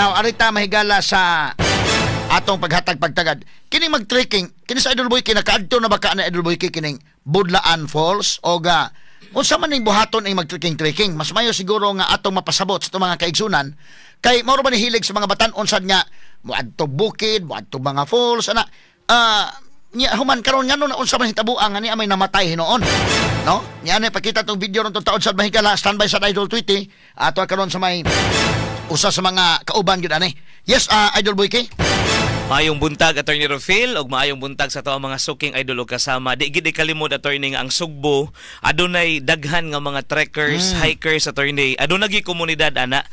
Now, arita mahigala sa atong paghatag pagtagad. Kining mag-trekking, kini sa Idol Boy, kinakaadto na ba ka na, Idol Boy, kining Budlaan Falls o ga unsa man ning buhaton ang mag-trekking-trekking? Mas mayo siguro nga atong mapasabot sa itong mga kaigsunan kay mao ba ni hilig sa mga batan-on sad nga moadto bukid, moadto mga falls ana. Ah, nya human karon, ngano na, unsa man hitabuang nga ni may namatay hinuon, no? Nya na pakita tong video ron tong taon sad, mahigala. Standby sa Idol Tweety ato karon sa may usa sa mga kauban gyud ani. Yes, Idol Boy K. Maayong buntag, Attorney Rofil, ug maayong buntag sa ato mga suking idol ug kasama. Di gid kalimod, Attorney, nga ang Sugbo adunay daghan nga mga trekkers, hikers, Attorney. Aduna gyud komunidad ana.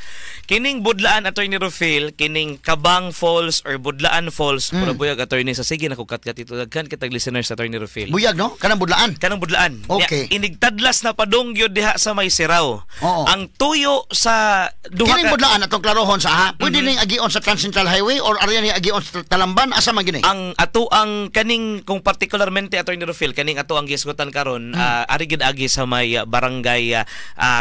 Kining Budlaan, Attorney Rofil, kining Kabang Falls or Budlaan Falls, pura buyag, Attorney, sa sige na kat ito daghan kitag listeners, Attorney Rofil. Buyag, no, kanang Budlaan. Kanang Budlaan. Okay. Nya, inigtadlas na padung gyud diha sa may Sirao. Ang tuyo sa duha Kining Budlaan, atong klarohon sa ha. Pwede ning agion sa Transcentral Highway or arya ning agion sa Talamban, asa man gini? Ang ato ang kaning kung particularmente, Attorney Rofil, kaning ato ang gisgutan karon, ari gid agi sa may barangay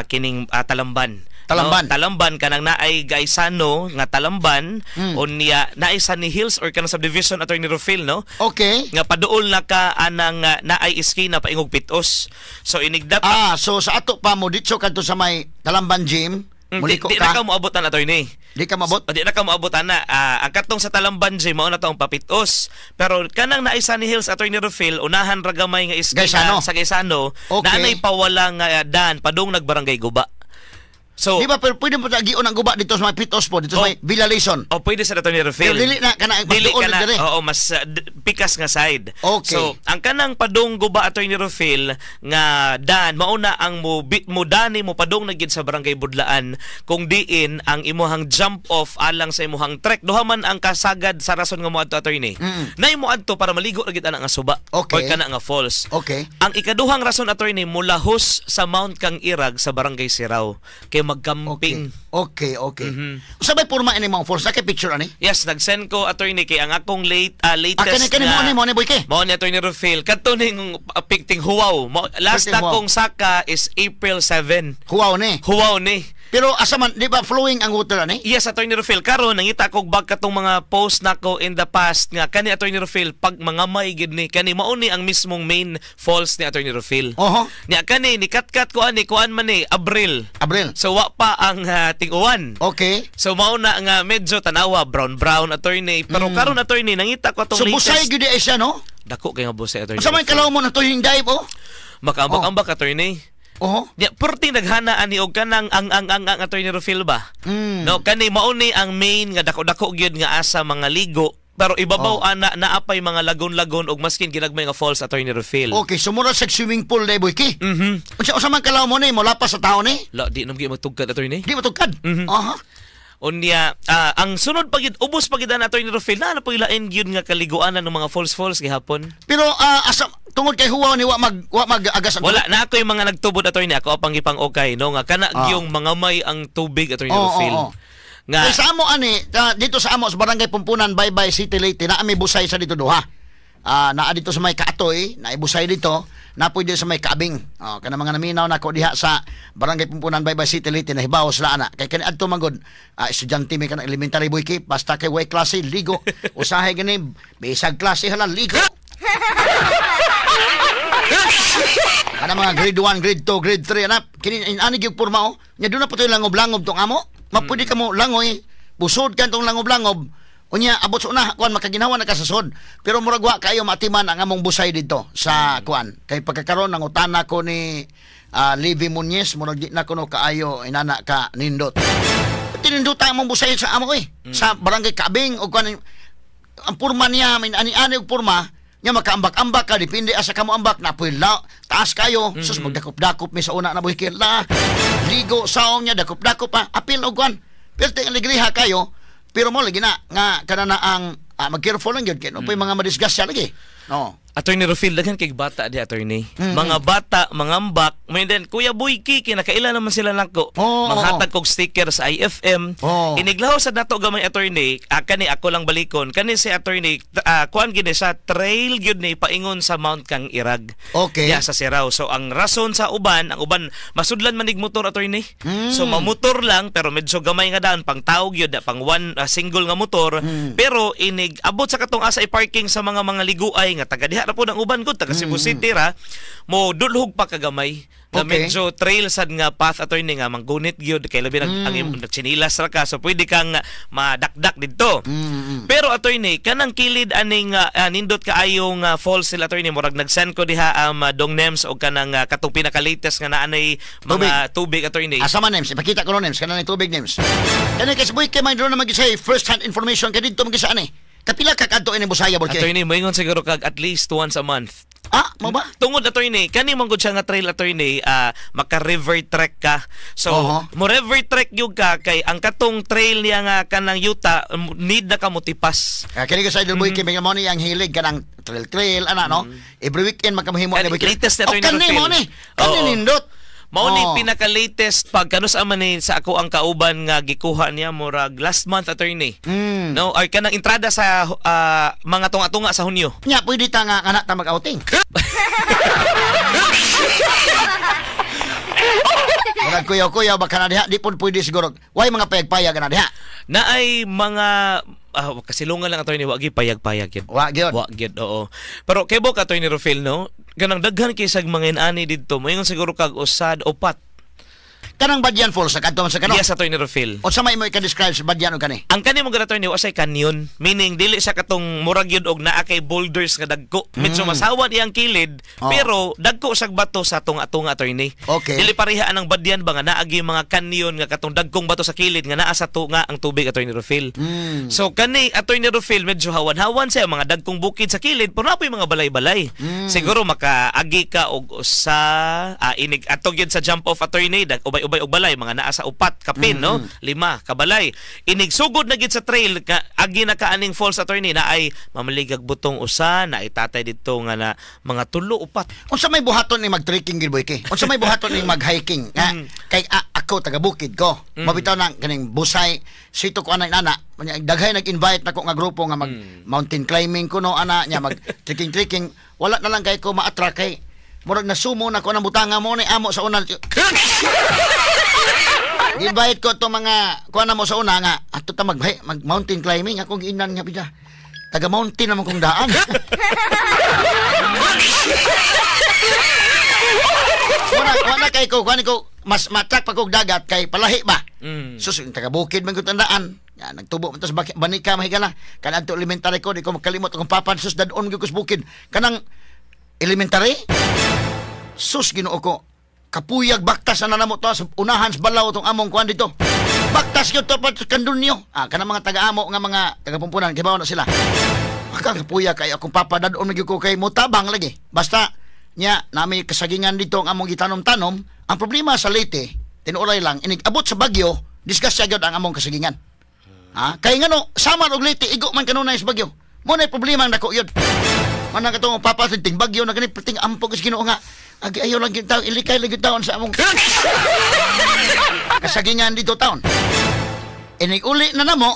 kining Talamban. Talamban. No? Talamban, kanang naay Gaisano nga Talamban, unya naay Sunny Hills or kanang subdivision, Attorney Rofil, no? Okay. Nga paduol na ka anang naay iskina paingog Pitos. So inigdap Ah, so sa ato pa mo ditso kadto sa may Talamban Gym, muliko di na ka. ka moabot na, Attorney. Di ka mabot. Di na ka moabot ana. Ah, ang katong sa Talamban Gym mao na to ang papitos. Pero kanang naay Sunny Hills, Attorney Rofil, unahan ra gamay nga iskina Gaisano. Sa Gaisano, naanay pawala nga dan padung nagbarangay Guba. So Di ba, pero pwede mo agion ang Guba dito sa may Pitos po, dito sa Oh. may Villa Leyson? Oh, pwede sa Attorney Rofil. Pero dili na kana mas Dili doon ka na, dire. oo, mas pikas nga side. Okay. So, ang kanang padung Guba, Attorney Rofil, nga dan mauna ang mo mo dani mo padung na gid sa barangay Budlaan kung diin ang imuhang jump off alang sa imuhang trek. Duha man ang kasagad sa rason nga moadto, Attorney. Nay mo adto para maligo ra gid ana nga suba or kana nga falls. Ang ikaduhang rason, Attorney, mulahos sa Mount Kang-irag sa barangay Sirao kay magcamping. Okay. Usa bay porma ini mga falls? Naka picture ani? Yes, nag-send ko, Attorney, kay ang akong latest Ah, kani kani mo ni, Boy K. Mao ni, Attorney Rofil. Kadto ning picting huwaw. Last Picting na huwaw. kong saka is April 7. Huwaw ni. Huwaw ni. Pero asa man, di ba flowing ang water ani? Yes, Attorney Rofil. Karon nangita kog bag katong mga post nako in the past nga kani, Attorney Rofil, pag mga may gid ni kani mao ni ang mismong main falls ni Attorney Rofil. Nya kani ni katkat ko ani kuan man ni Abril. Abril. So wa pa ang ting-uwan. So mao na nga medyo tanawa brown brown, Attorney. Pero karon, Attorney, nangita ko atong So busay latest. gyud ay siya, no? Dako kay nga busay, Attorney Unsa man Rofil. kalaw mo na to yung dive, oh? Makaambak-ambak, Attorney. Di perting naghana ani og kanang ang Attorney Rofil ba. No, kani mao ni ang main nga dako-dako gyud nga asa mga ligo. Pero ibabaw ana naapay mga lagon-lagon og maskin ginagmay nga falls, Attorney Rofil. Okay, so mura sa swimming pool day, Boy K. Unsa man kalaw mo ni mo lapas sa tao ni? La, di nam gyud magtugkad, Attorney. Di matugkad. Unya, ang sunod pagid ubos pagid ana, Attorney Rofil, na ano ilain gyud nga kaliguanan ng mga falls falls gihapon. Pero asa tungod kay huwaw ni wa mag agas ang Wala na ako yung mga nagtubod, Attorney, ako pang gipang okay no nga kana gyung mga may ang tubig, Attorney Rofil. Nga Kay sa amo ani, dito sa amo sa Barangay Pumpunan, Baybay City, Leyte, naa may busay sa dito duha. Ah, naa dito sa may Kaatoy, naa busay dito, naa dito sa may Kaabing. Oh, kana mga naminaw nako diha sa Barangay Pumpunan, Baybay City, Leyte, nahibaw sila ana. Kay kani adto man gud, estudyante mi kana elementary, Boy K, basta kay way klase ligo. Usahay gani bisag klase hala ligo. Kana mga grade 1, grade 2, grade 3 ana, kini ani gyud porma oh. Nya doon na putoy langob-langob tong amo. Mapwede ka mo langoy, busod ka tong langob-langob. Unya abot sa una kuan makaginhawa na ka sa sod. Pero murag wa kayo matiman ang among busay dito sa kuan. Kay pagkakaron ang utana ko ni Levi Muñez, murag di na kuno kaayo inana ka nindot. Tininduta among busay sa amo eh. Sa barangay Kabing og kuan ang porma niya min ani-ani og porma nya makaambak-ambak ka depende asa ka mo ambak na la taas kayo. Sus, magdakop-dakop mi sa una na buhikil la ligo saong niya dakop-dakop pa apil og kuan pero ting alegriha kayo pero mo lagi na nga kana na ang mag-careful lang gyud kay no po'y mga madisgrasya lagi. Oo. Attorney Rufil, daghan kay bata di, attorney. Mga bata, mga ambak, may then Kuya Boyki, kinakaila naman sila nako. Manghatag kog sticker sa IFM. Iniglaho sa nato gamay, attorney, kani ako lang balikon. Kani si attorney, kuan gini sa trail gyud ni paingon sa Mount Kang Irag. Ya sa Sirao. So ang rason sa uban, ang uban masudlan manig motor, attorney. So mamotor lang pero medyo gamay nga daan pang tawag gyud, pang one single nga motor. Pero inig abot sa katong asa i-parking sa mga liguay nga taga diha ra po ng uban gud, taga Cebu City ra mo dulhog pa kagamay nga medyo trail sad nga path, attorney, nga manggunit gyud kay labi ang imong nagtsinilas ra ka, so pwede kang madakdak didto. Pero attorney, kanang kilid aning nindot kaayong falls sila, attorney, murag nag-send ko diha dong Nems og kanang katong pinaka-latest nga naanay mga tubig, attorney. Asa man, Nems? Ipakita ko no, Nems. Kanang tubig, Nems. Kani kay Boy kay man na mag-say first hand information kay didto mag ani. Kapila ka kadto ini Busaya, Boy? Attorney, moingon siguro kag at least once a month. Ah, mo ba? Tungod, attorney, kani man gud siya nga trail, attorney, maka river trek ka. So, mo river trek gyud ka kay ang katong trail niya nga kanang yuta need na ka motipas. Kani ko sa Idol Boy kay mga mo ni ang hilig kanang trail trail ana no. Every weekend makamahimo ani Boy. Latest na Oh, attorney kani mo Rufil. ni. Kani nindot. Mao ni pinaka-latest pag kanus man ni sa ako ang kauban nga gikuha niya murag last month, attorney. No, ay kanang entrada sa mga tunga-tunga sa Hunyo. Nya pwede ta nga anak ta mag-outing. Murag kuyaw-kuyaw baka na diha di pud pwede siguro. Way mga payag-payag na diha. Na ay mga kasilungan lang, attorney, wa gyud payag-payag yun. Wa gyud. Wa gyud, oo. Pero kay ka, attorney Rufil, no? Kanang daghan kay sag mga inani didto. Moingon siguro kag usad upat. Kanang Badyan Falls sa kadto man sa kano. Yes, attorney Rufil. Unsa may mo i-describe sa Badyan og kani? Ang kani mo attorney, wa say canyon. Meaning dili siya katong murag yun og naa kay boulders nga dagko. Medyo masawan iyang kilid, pero dagko siyag bato sa tunga-tunga, attorney. Dili pareha ang Badyan ba nga naagi mga canyon nga katong dagkong bato sa kilid nga naa sa tunga ang tubig, attorney Rufil. So kani, attorney Rufil, medyo hawan-hawan siya mga dagkong bukid sa kilid pero naa po'y mga balay-balay. Siguro makaagi ka og usa inig ato gyud sa jump off, attorney, dag ubay-ubay og balay mga naa sa upat kapin, no, lima kabalay. Inig sugod na gid sa trail ka, agi na ka aning falls, attorney, na ay mamaligag butong usa na itatay didto nga na mga tulo upat. Unsa may buhaton ni mag-trekking gid, Boy kay? Unsa may buhaton ni mag-hiking? Nga kay ako taga bukid ko. Mabitaw na kaning Busay, sito ko anay nana. Daghay nag-invite nako nga grupo nga mag mountain climbing kuno ana nya mag trekking trekking, wala na lang kay ko ma-attract kay murag nasumo na ko ng butanga mo ni amo sa una. Invite ko to mga kuan na mo sa una nga ato ta mag mountain climbing, akong giinan nga pida. Taga mountain naman kong daan. Wala kay ko kuan ko mas matrak pa kog dagat kay palahi ba. Sus, yung taga bukid man ko tandaan. Ya, nagtubo man to sa banika mahigala. Kanang adto elementary ko di ko makalimot akong papa, sus dadon gyud ko sa bukid. Kanang elementary, sus Ginoo ko. Kapuyag baktas na namo to sa unahan sa balaw tong among kuan dito. Baktas gyud to pa kandunyo. Kanang mga taga-amo nga mga taga-pumpunan kibaw na sila. Aka kapuyag kay akong papa dadon gyud ko kay motabang lagi. Basta nya nami kasagingan dito ang among gitanom-tanom. Ang problema sa Leyte, tinuoray lang inig abot sa bagyo, disgrasya gyud ang among kasagingan. Ha? Kay ngano Samar og Leyte igo man kanunay sa bagyo. Mo nay problema ang dako yun. Manang katong papa ting bagyo na gani ting ampog sa Ginoo nga. Agi ayaw lang gyud taon, ilikay lang gyud taon sa among kasagingan dito taon. Inig uli na namo,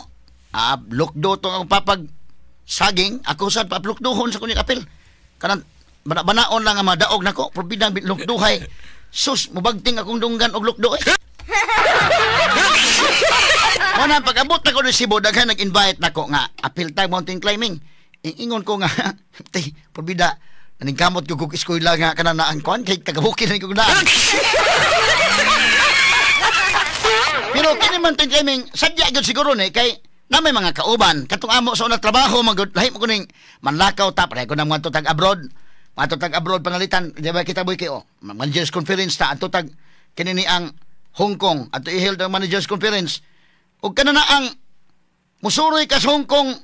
lukdo tong akong papag saging, ako sad paplukduhon sa kunyang apil. Kanang banaon lang ang madaog nako, probidang lukduhay. Sus, mubagting akong dunggan og lukdo eh. Muna, pag-abot na ko ng Cebu, daghan nag-invite nako nga, apil tag mountain climbing. Ingon ko nga, tay, probida, naningkamot ko kung eskwela nga kanang kuan, kay tagabukin na ko daan. Pero kini mountain climbing, sadya gyud siguro ni, kay na may mga kauban, katong amo sa unang trabaho, magud lahi mo kuning manlakaw ta, pareho ko na mga tag abroad. Mga tag abroad panalitan, di ba kita boy kay oh, managers conference ta, ato tag kini ni ang Hong Kong, ato i-held ang managers conference. Ug kana na ang musuroy ka sa Hong Kong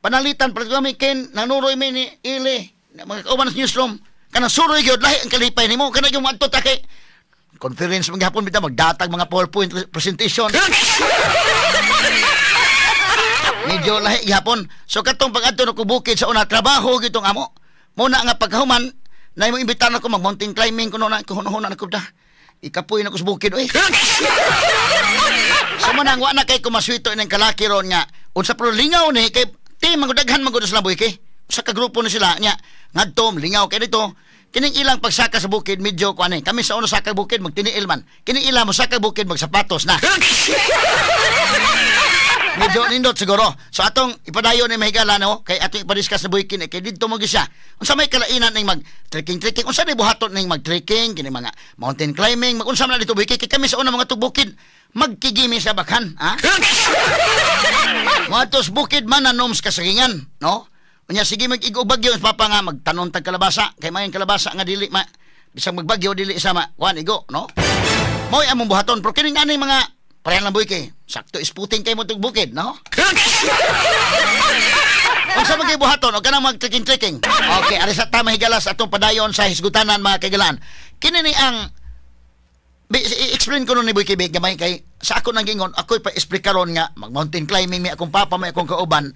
panalitan para kami ken nanuroy mi ni Ili mga kauban sa newsroom, kana suroy gyud lahi ang kalipay nimo kana gyud moadto ta kay conference man gihapon bitaw magdatag mga PowerPoint presentation. Medyo lahi gihapon. So katong pag-adto na ko bukid sa una trabaho gyud tong amo. Muna nga pagkahuman, na mo imbitahan ako mag mountain climbing kuno na kuno na ko da. Ikapoy na ko sa bukid oy. So manang wa na kay kumaswito ining kalaki ron nga unsa pero lingaw ni kay ti magudaghan magud sila boy kay sa kagrupo ni sila nya ngadto lingaw kay dito kining ilang pagsaka sa bukid medyo kuan eh. Kami sa una saka bukid magtiniil man. Kining ila mo saka bukid magsapatos na. Medyo nindot siguro. So atong ipadayon ni mahigala no kay atong ipadiscuss na boy kini kay didto mo gyud siya. Unsa may kalainan ning mag trekking trekking, unsa ni buhaton ning mag trekking kini mga mountain climbing, magunsa man na dito boy kay kami sa una mga tugbukid magkigimi sa bakhan, ha? Moadto sa bukid man nanom sa kasagingan, no? Unya sige mag-igo bagyo papa nga magtanon tag kalabasa kay maayong kalabasa nga dili ma bisag magbagyo dili sama kuan igo, no? Mo'y among buhaton pero kining aning mga parehan lang boy kay sakto isputing kay mo tug bukid, no? Unsa man kay buhaton o kanang mag-trekking-trekking. Okay, ari sa ta mahigala sa atong padayon sa hisgutanan mga kaigalaan. Kini ni ang i-explain ko nun ni Boy Kibig gamay kay sa ako nang gingon ako'y pa-explikaron nga mag mountain climbing mi akong papa may akong kauban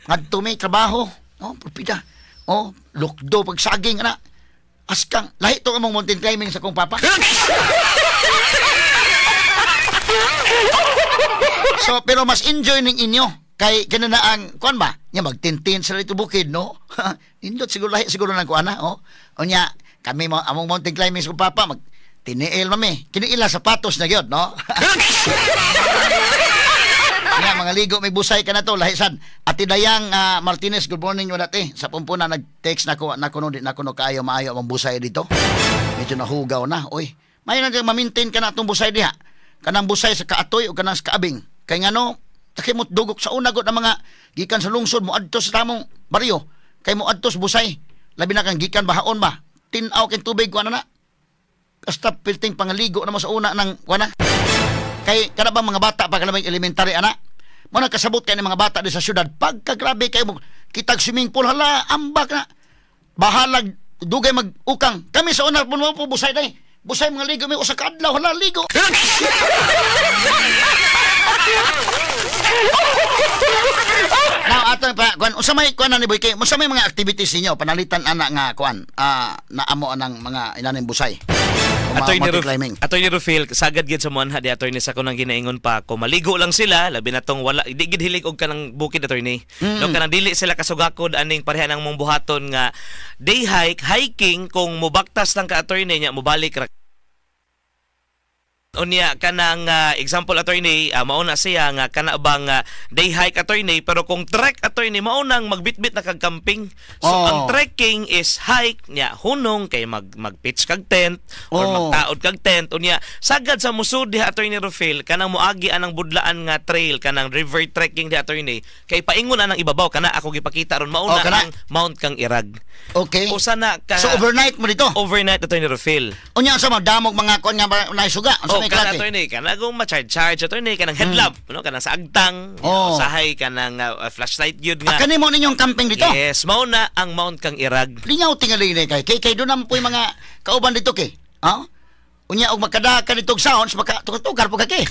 ngadto may trabaho, oh propida, oh lukdo pagsaging ana askang lahi to among mountain climbing sa akong papa. So pero mas enjoy ning inyo kay kana na ang kuan ba nya magtintin sa dito bukid, no? Indot siguro lahi siguro nang kuan na, oh. Unya kami mo among mountain climbing sa akong papa mag tiniil mami kiniila sapatos na gyud, no? Nga mga ligo may busay ka na to lahi sad. Ate Dayang Martinez, good morning mo dati. Sa pumpuna nag-text na ko na kuno di na kuno kaayo maayo ang busay dito. Medyo nahugaw na, oy. May na ma-maintain ka na atong busay diha. Kanang busay sa kaatoy o kanang sa kaabing. Kay ngano takimot dugok sa una gud ang mga gikan sa lungsod mo adto sa tamong baryo. Kay mo adto sa busay. Labi na kang gikan bahaon ba. Tin-aw kay tubig kuan na. Basta pilting pangaligo na mo sa una ng kuan na. Kay kada ba mga bata pa kanang elementary ana. Mo na kasabot kay ni mga bata di sa syudad pagkagrabe kay mo kitag swimming pool hala ambak na. Bahalag dugay mag-ukang. Kami sa una puno po busay day. Busay mga ligo may usa ka adlaw hala ligo. Now atong pa kuan unsa may kuan ni boy kay unsa may mga activities ninyo panalitan ana nga kuan na amo anang mga inaning busay. Attorney Rufil, sagad gid sa muanha di attorney sa kunang ginaingon pa ko maligo lang sila labi na tong wala di gid hilig og kanang bukid attorney. No kanang dili sila kasugakod aning pareha nang mong buhaton nga day hike hiking kung mobaktas lang ka attorney nya mobalik ra. Unya kanang example attorney, mauna siya nga kana bang day hike attorney pero kung trek attorney maunang magbitbit na kag camping. So ang trekking is hike nya hunong kay mag-pitch kag tent or magtaod kag tent. Unya sagad sa musud diha attorney Rufil kanang moagi anang budlaan nga trail kanang river trekking diha attorney kay paingon anang ibabaw kana ako gipakita ron mauna ang Mount Kang Irag. Okay. Usa na ka. So overnight mo dito? Overnight attorney Rufil. Unya sa madamog mga kuan nga naisuga. Kana attorney kana kung ma-charge attorney kanang headlamp no kanang sa agtang usahay kanang flashlight gyud nga. Kani mo ninyong camping dito? Yes, mao na ang Mount Kang Irag. Lingaw tingali ni kay kay doon naman po'y mga kauban dito kay. Ha? Unya og makada ka dito og sounds maka tukar po ka kay.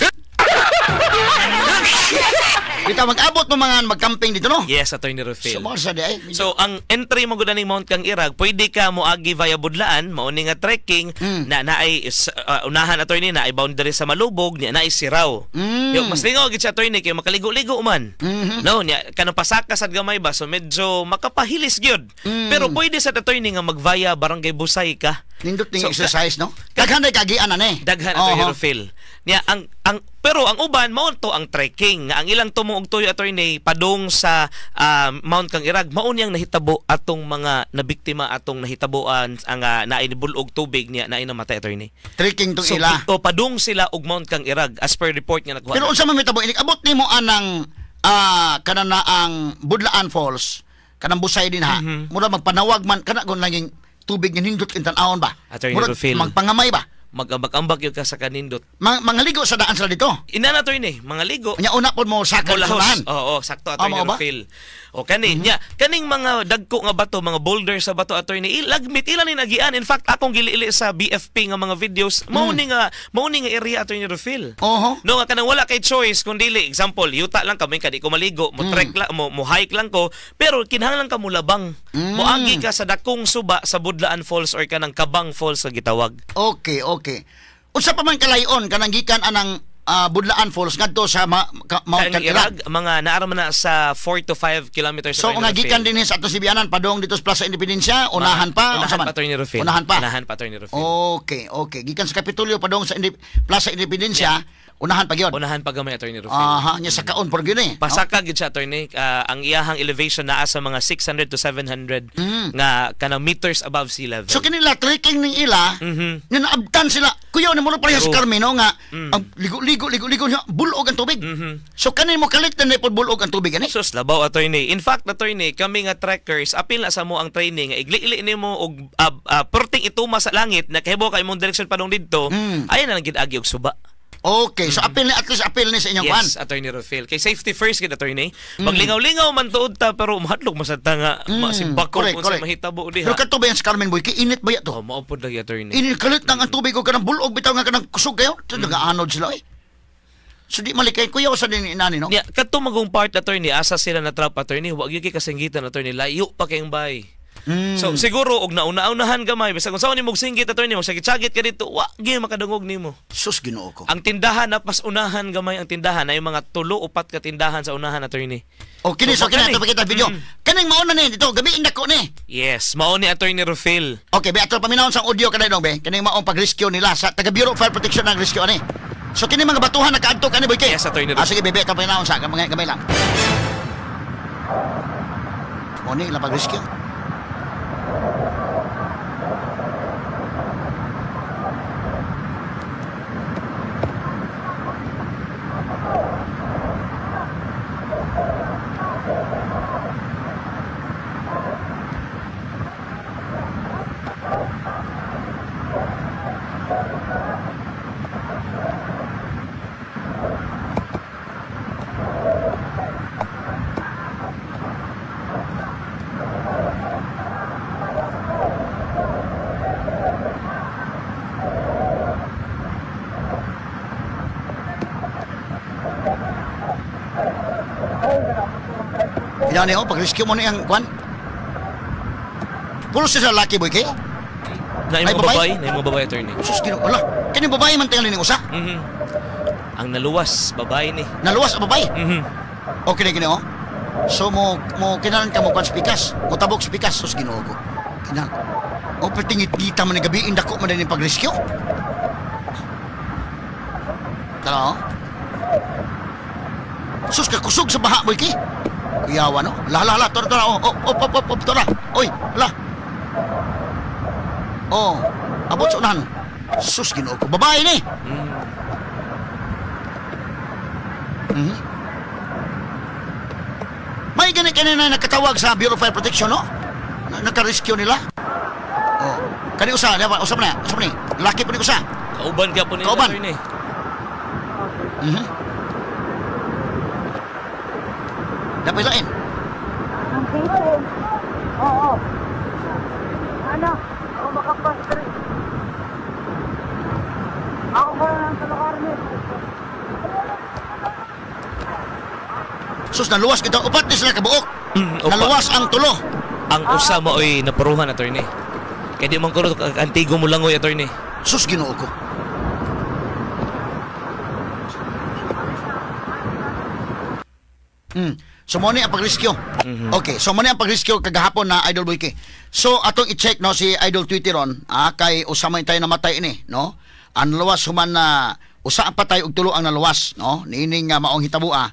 Dito mag-abot mo mga mag-camping dito no? Yes, Attorney Rufil. So, di, so ang entry mo gud aning Mount Kang Irag, pwede ka moagi via Budlaan, mao ni nga trekking na naay unahan attorney na ay boundary sa Malubog, niya naay Siraw. Yo, mas lingaw gid siya attorney kay makaligo-ligo man. No, niya kanang pasaka sad gamay ba, so medyo makapahilis gyud. Pero pwede sa attorney nga mag-via Barangay Busay ka. Nindot ning so, exercise no? Daghan day kagian ani. Daghan Attorney Rufil. Niya ang pero ang uban mao to ang trekking nga ang ilang tumo og tuyo attorney padung sa Mount Kang Irag mao niyang nahitabo atong mga nabiktima atong nahitaboan ang naay nibul-og tubig niya naay namatay attorney. Trekking tong ila. So padung sila og Mount Kang Irag as per report nga nakuha. Pero unsa man mitabo inig abot nimo anang kanana ang Budlaan Falls kanang busay din ha. Mura magpanawag man kana gon langing tubig nga nindot kin tan-awon ba. Attorney Rufil. Magpangamay ba. Magambak-ambak yun ka sa kanindot. Mga ligo sa daan sila dito. Ina na attorney, mga ligo. Nya una pod mo saka sa daan. Oo, sakto attorney Rufil. O kani nya kaning mga dagko nga bato, mga boulder sa bato attorney, lagmit ila ni nagian. In fact, akong giliili sa BFP nga mga videos, mao ni nga area attorney Rufil. Oho. No nga kanang wala kay choice kun dili, example, yuta lang kami kadi ko maligo, mo trek lang, mo hike lang ko, pero kinahanglan ka mo labang. Moagi ka sa dakong suba sa Budlaan Falls or kanang Kabang Falls nga gitawag. Okay, okay. Unsa pa man kalayon kanang gikan anang Budlaan Falls ngadto sa Mount Kanirag? Mga naara man na sa 4 to 5 kilometers. So nga gikan dinhi sa atong Sibianan padung dito sa Plaza Independencia, unahan pa, unahan pa Attorney Rufil. Unahan pa. Unahan pa Attorney Rufil. Okay, okay. Gikan sa Kapitolyo padung sa Plaza Independencia, unahan pa gyud. Unahan pa gamay Attorney Rufil. Aha, nya sa kaon por gyud eh. Pasaka gyud siya attorney, ang iyahang elevation naa sa mga 600 to 700 nga kanang meters above sea level. So kinila trekking ning ila, nga naabtan sila. Kuya ni mo parehas si Carmen no nga ang ligo-ligo ligo-ligo niya bulog ang tubig. So kanin mo kalit na pod bulog ang tubig ani. Sus labaw attorney. In fact attorney, kami nga trekkers apil na sa mo ang training nga igli-ili nimo og perting ituma sa langit na kahibaw ka imong direction padung didto, ayan na lang gid agi og suba. Okay, so apil ni, at least apil ni sa inyong kuan. Yes, Attorney Rufil. Kay safety first gid attorney. Maglingaw-lingaw man tuod ta pero mahadlok masad ta nga masimbako kung sa mahitabo diha. Pero kadto ba yan sa Carmen boy, kay init ba ya to? Oh, mao pod lagi attorney. Init kalit nang ang tubig og kanang bulog bitaw nga kanang kusog kayo. Nagaanod sila eh. So di malikay kuya sa din inani no. Nya kadto magong part attorney asa sila na trap attorney, wa gyud kay kasinggitan attorney, layo pa kayong bay. So siguro og nauna-unahan gamay bisag unsa ni mog singgit attorney, mo sagit-sagit ka dito, wa gyud makadungog nimo. Sus Ginoo ko. Ang tindahan na pas unahan gamay ang tindahan ay mga 3 o 4 ka tindahan sa unahan attorney. O kini so kini ato pakita video. Kaning mauna ni dito gabi indako ni. Yes, mao ni Attorney Rufil. Okay, be ato paminawon sa audio kanay dong be. Kaning maong pag-rescue nila sa taga Bureau of Fire Protection ang rescue ani. So kini mga batuhan nakaadto kani boy kay. Yes, Attorney Rufil. Sige bebe, ato paminawon sa gamay gamay lang. Mao ni ilang pag-rescue. Yan oh, pag-rescue mo na yung kwan. Pulo siya sa laki boy kay? Na yung babae, na yung babae attorney. Sus, ginoo, wala. Kani babae man tingali ning usa? Ang naluwas, babae ni. Naluwas ang babae? Okay na gini oh. So mo kinalan ka mo kwan spikas, mo tabok spikas, sus Ginoo ko. Kinal. O pertingit gita man ni gabi indako man din pag-rescue. Tara oh. Sus kakusog sa baha boy kay. Kuyawa no? La la la, tora tora, oh, oh, oh, oh, oh, tora. Oy, la. Oh, abot sa unahan. Sus, Ginoo ko. Babae ni. May gani kanina nakatawag sa Bureau of Fire Protection, no? Naka-rescue nila. Oh, kani usa, usa pa na, usa pa ni. Laki pa ni usa. Kauban ka po nila. Kauban. Dapat lain. Oo. Ano? Ako makapastri. Ako pa lang sa Carmen. Sus, naluwas kita. Upat ni sila kabuok. Naluwas ang tulo. Ang usa mo ay naparuhan, attorney. Kaya di man kuno antigo mo langoy, attorney. Sus, Ginoo ko. So mo ni ang pag-rescue. Okay, so mo ni ang pag-rescue kagahapon na Idol Boyke. So atong i-check no si Idol Twitter ron, kay usa man tayo namatay ini, no? Ang naluwas human na usa ang patay ug tulo ang naluwas, no? Niining maong hitabua.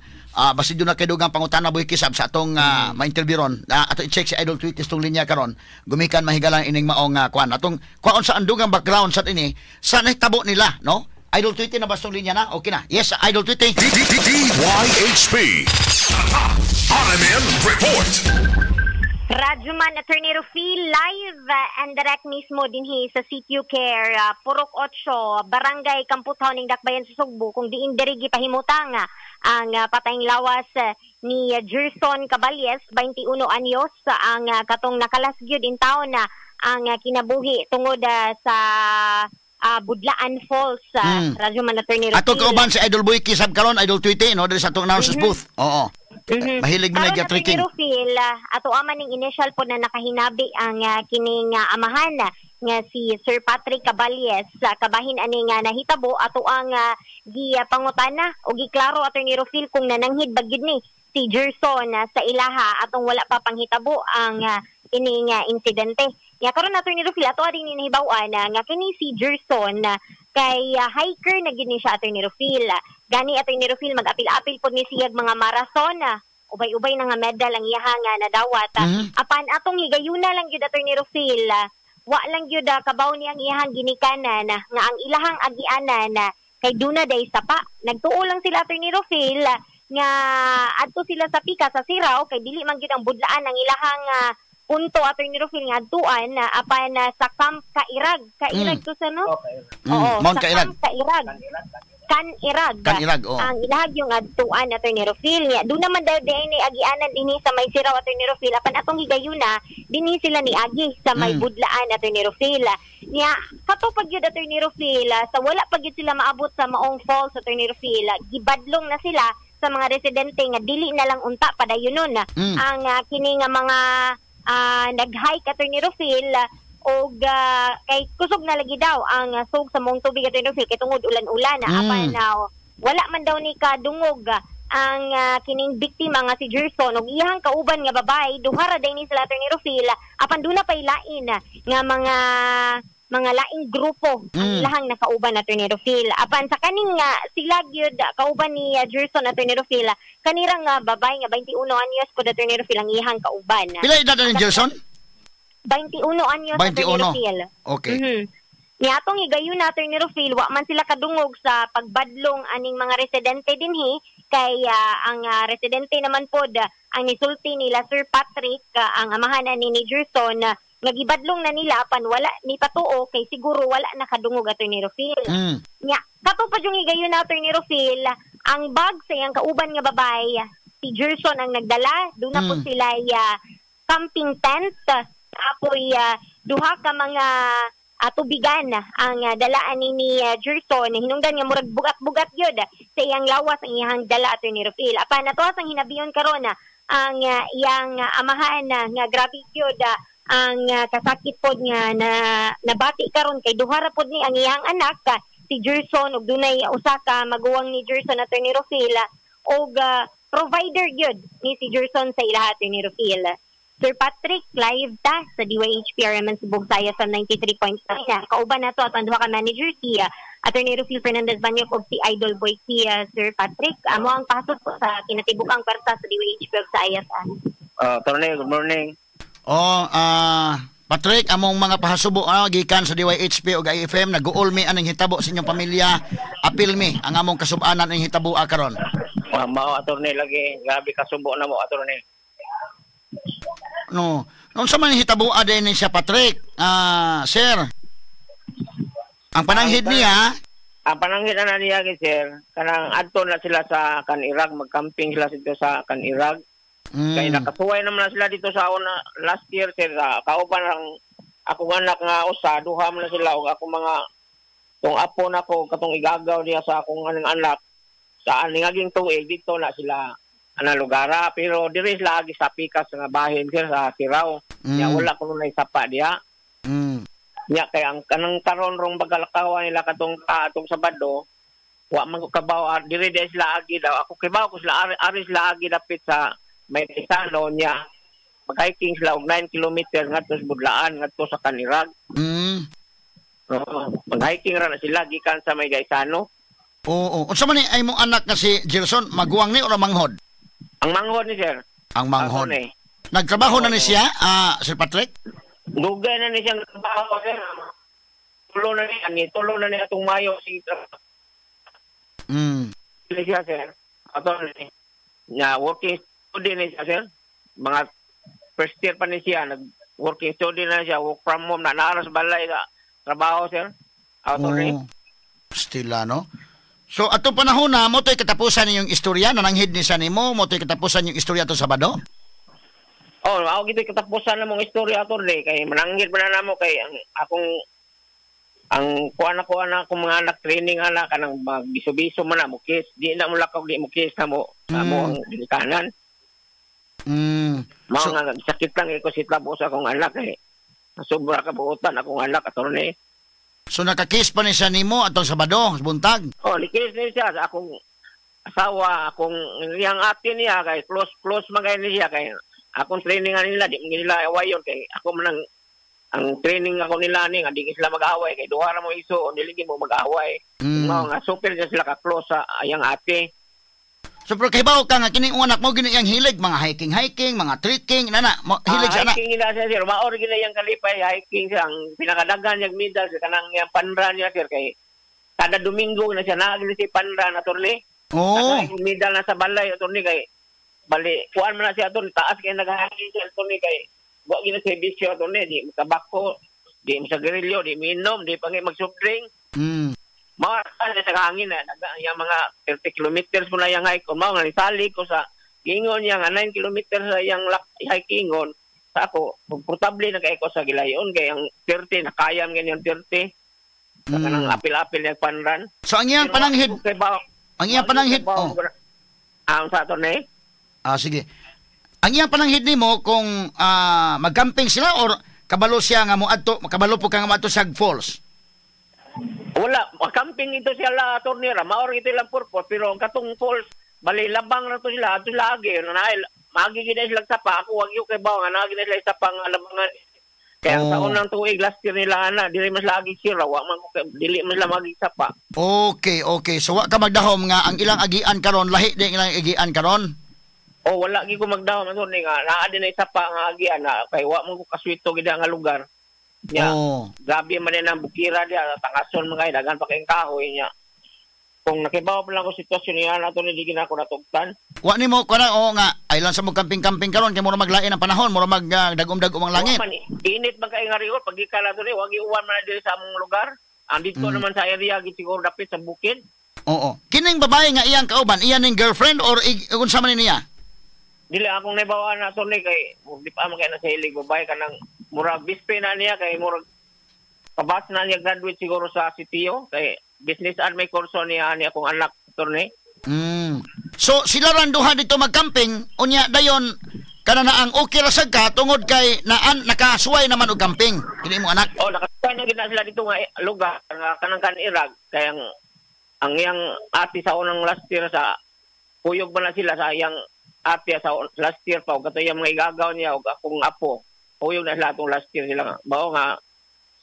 Basi doon na kay dugang pangutana Boyke sab sa atong ma-interview ron. Ato i-check si Idol Twitter tong linya karon. Gumikan mahigalan ining maong kuan. Atong kuan sa andugang background sa ini sa nahitabo nila, no? Idol Twitter na ba itong linya na? Okay na. Yes, Idol Twitter. DYHP. RMN Report. Radyoman Attorney Rufil, live and direct mismo dinhi sa CQ Care, Purok 8, Barangay Kamputhaw ning Dakbayan sa Sugbo, kung diin diri gipahimutang ang patayng lawas ni Gerson Caballes, 21 anyos, ang katong nakalas gyud in taon na ang kinabuhi tungod sa Budlaan Falls, Radyoman Attorney Rufil. Ato kauban si Idol Boy Kisab karon, Idol Tweety, no, diri sa atong announcers booth. Oo. Mahilig mo Karon, na Attorney trekking. Rufil, ato ama ning initial po na nakahinabi ang kining amahan nga si Sir Patrick Caballes kabahin ani nga nahitabo. Ato ang gipangutana o giklaro, Attorney Rufil, kung nananghid ba gyud ni si Gerson sa ilaha atong wala pa panghitabo ang kining insidente. Nga karon, Attorney Rufil, ato rin ni nahibaw-an nga kini si Gerson kay hiker na gyud ni siya, Attorney Rufil. Gani, Attorney Rufil, mag-apil-apil pod ni siyag mga marathon, ubay-ubay na nga medal ang iyaha nga nadawat. Apan atong higayuna lang gyud, Attorney Rufil, wa lang gyud kabaw ni ang iyahang ginikanan nga ang ilahang agianan kay duna day sapa. Nagtuo lang sila, Attorney Rufil, nga adto sila sa pika sa Siraw kay dili man gyud ang Budlaan ang ilahang punto, Attorney Rufil, nga adtuan, apan sa Camp Kairag. Kairag to sa no? Oo, Mount sa Kairag. Camp Kairag. Kanirag. Kanirag, oo. Ang ilahag yung adtuan, Attorney Rufil. Nya, doon naman daw din ni agianan dinhi sa may Siraw, Attorney Rufil. Apan atong higayuna, dinhi sila ni agi sa may Budlaan, Attorney Rufil. Nya, kato pag yun, Attorney Rufil, sa wala pag yun sila maabot sa maong falls, Attorney Rufil, gibadlong na sila sa mga residente nga dili na lang unta padayonon ang kini nga mga nag-hike, Attorney Rufil, og kay kusog na lagi daw ang sug sa mong tubig, Attorney Rufil, kay tungod ulan-ulan na apan wala man daw ni kadungog ang kining biktima nga si Gerson ug iyang kauban nga babae. Duha ra day ni sila, Attorney Rufil, apan duna pay lain nga mga laing grupo ang ilahang nakauban, Attorney Rufil. Apan sa kaning sila gyud kauban ni Gerson, Attorney Rufil, kanirang babae nga 21 anyos pod, Attorney Rufil, ang iyang kauban. Pila edad na ni Gerson? 21 anyos, Attorney 21. Rufil. Okay. Ni atong higayon na, Attorney Rufil, wa man sila kadungog sa pagbadlong aning mga residente dinhi kay ang residente naman pod ang nisulti nila Sir Patrick, ang amahan ani ni Gerson, nga gibadlong na nila apan wala ni patuo kay siguro wala nakadungog, Attorney Rufil. Nya, kato pa yung higayon na, Attorney Rufil, ang bag sa iyang kauban nga babae, si Gerson ang nagdala. Doon na po sila camping tent. Apoy duha ka mga tubigan ang dalaan ni Gerson. Hinungdan nga murag bugat-bugat yun sa iyang lawas ang iyang dala, Attorney Rufil. Apan ato ang hinabiyon karon ang iyang amahan nga grabe gyud ang kasakit pod nga na nabati karon kay duha ra pod ni ang iyang anak, si Gerson ug dunay usa ka maguwang ni Gerson, Attorney Rufil, og provider gyud ni si Gerson sa ilaha, Attorney Rufil. Sir Patrick, live ta sa DYHPRMN Cebu Visayas sa 93.9. Kauban na to at ang duha ka manager, si Attorney Rufil Fernandez Banyok ug si Idol Boy si Sir Patrick. Amo ang pasok po sa kinatibuk-ang kwarta sa DYHP ug sa IFM. Attorney, good morning. Oh, Patrick, among mga pahasubo gikan sa DYHP ug IFM, nag-uol mi aning hitabo sa inyong pamilya. Apil mi ang among kasub-anan aning hitabo karon. Mao, attorney, lagi grabe kasubo na mo, attorney. No. Unsa man hitabo din ni siya, Patrick? Sir. Ang pananghid niya, Ang pananghid na niya kay sir, kanang adto na sila sa Kanirag, magcamping sila dito sa Kanirag. Kay nakasuway naman na sila dito sa una last year, sir, sa kauban ang akong anak nga usa, duha man na sila ug akong mga tong apo nako katong igagaw niya sa akong anang anak sa aningaging tuig dito na sila ana lugara, pero diri sila agi sa pikas nga bahin, sir, sa Siraw. Nya wala ko na sapa diha. Nya kay ang kanang karon rong bagalakawan nila katong atong Sabado, wa man ko kabaw, diri di sila agi daw. Ako kibaw ko sila ari sila agi dapit sa may Isano niya. Mag-hiking sila og 9 kilometer ngadto sa Budlaan, ngadto sa Kanirag. Oo, mag-hiking ra na sila gikan sa may Gaisano. Oo. Unsa man ni ay mong anak nga si Gerson, maguwang ni o manghod? Ang manghod ni sir. Ang manghod. Ako ni. Nagtrabaho na ni siya, Sir Patrick? Dugay na ni siya nagtrabaho, sir. Tulo na ni, ani tulo na ni atong Mayo si siya, sir. Ato ni. Nya working student ni siya, sir. Mga First year pa ni siya, nag working student na siya, work from home na naa sa balay sa trabaho, sir. Attorney. Oh. Stila, no? So, atong panahon na, mao to'y katapusan ninyong istorya, nananghid ni sa nimo, mao to'y katapusan yung istorya to Sabado? Oh, ako gito katapusan na mong istorya, attorney, kay mananghid pa na namo kay ang akong ang kuan na akong mga anak training ana kanang magbiso-biso man na mo kiss, di na mo lakaw, di mo kiss na mo sa mo ang ginikanan. Mao So, nga sakit lang ko si tabo sa akong anak eh. Sobra ka buotan akong anak, attorney. So nakakiss pa ni siya nimo atong Sabado, buntag. Oh, ni-kiss ni siya sa akong asawa, akong iyang ate niya kay close close man kay ni siya kay akong training nga nila, di man nila awayon kay ako man ang training ako nila ni nga di sila mag-away kay duha ra mo iso o dili mo mag-away. Mao nga super na sila ka close sa iyang ate. So pero kahibaw ka nga kining anak mo gini iyang hilig mga hiking hiking, mga trekking nana, mo, hilig siya na. Hiking nila siya, sir. Mao ra gina iyang kalipay hiking siya. Ang pinakadagan niyang medal sa kanang iyang fun run niya, sir, kay kada Domingo na siya naagi si fun run, attorney. Oh. Oh. Medal na sa balay, attorney, kay bali kuan man na siya, attorney, taas kay naghahiking siya, attorney, kay wa gina siya bisyo, attorney, di tabako, di mo sa garilyo, di minom, di pa mag soft drink. Mao ra sa hangin na yang mga 30 kilometers mo na yang hike, mao nga nisalig ko sa giingon niya nga 9 kilometers sa yang hikingon sa ako, komportable na kay ko sa gilayon kay ang 30 nakaya man ganyan 30 sa kanang apil-apil niya fun run. So ang iyang pananghid, Kay ba, ang iyang pananghid, oh. Ang sa attorney. Ah, sige. Ang iyang pananghid nimo kung mag-camping sila or kabalo siya nga moadto, kabalo po ka nga moadto sa falls. Wala, camping ito siya la, attorney ra, mao ito ilang purpose, pero ang katong falls, bali labang na to sila, ato lagi, na magi gid sila sapa, ako wag kay bawo nga naagi na sila sa pang labangan. Kaya sa unang tuig last year nila ana, dili mas lagi sira, wa man ko dili man sila magi sapa. Okay. So wa ka magdahom nga ang ilang agian karon lahi din ilang agian karon. O wala gi ko magdahom, attorney, nga naa din na sapa nga agian na kay wa man ko kaswito gid nga lugar. Nya, grabe man din ang bukira diya, tangason man kay daghan pa kayong kahoy niya. Kung nakibaw pa lang ko sitwasyon niya na ni di gina ako natugtan. Wa nimo kuan oo nga ay lang sa mo camping-camping karon kay mura maglain ang panahon, mura mag dagom-dagom ang langit. Wa man, init man kay nga riol pag gikan na ni wag iuwan man na diri sa among lugar. Ang dito naman sa area gid siguro dapit sa bukid. Oo. Kining babae nga iyang kauban, iyan ning girlfriend or unsa man ni niya? Dili akong naibawaan na sunni kay di pa man kay na sa hilig babae kanang murag bispe na niya kay murag kabas na niya graduate siguro sa CTO kay business ad may kurso niya ani akong anak, attorney. So sila ran duha dito magcamping, unya dayon kana na ang okay ra sad ka tungod kay naan nakasuway naman og camping kini mo anak. Oh, nakasuway na gid na sila dito nga lugar nga kanang kanirag kay ang iyang ate sa unang last year sa kuyog ba na sila sa iyang ate sa last year pa og kato iyang mga igagaw niya og akong apo. Kuyog na sila atong last year sila nga. Mao nga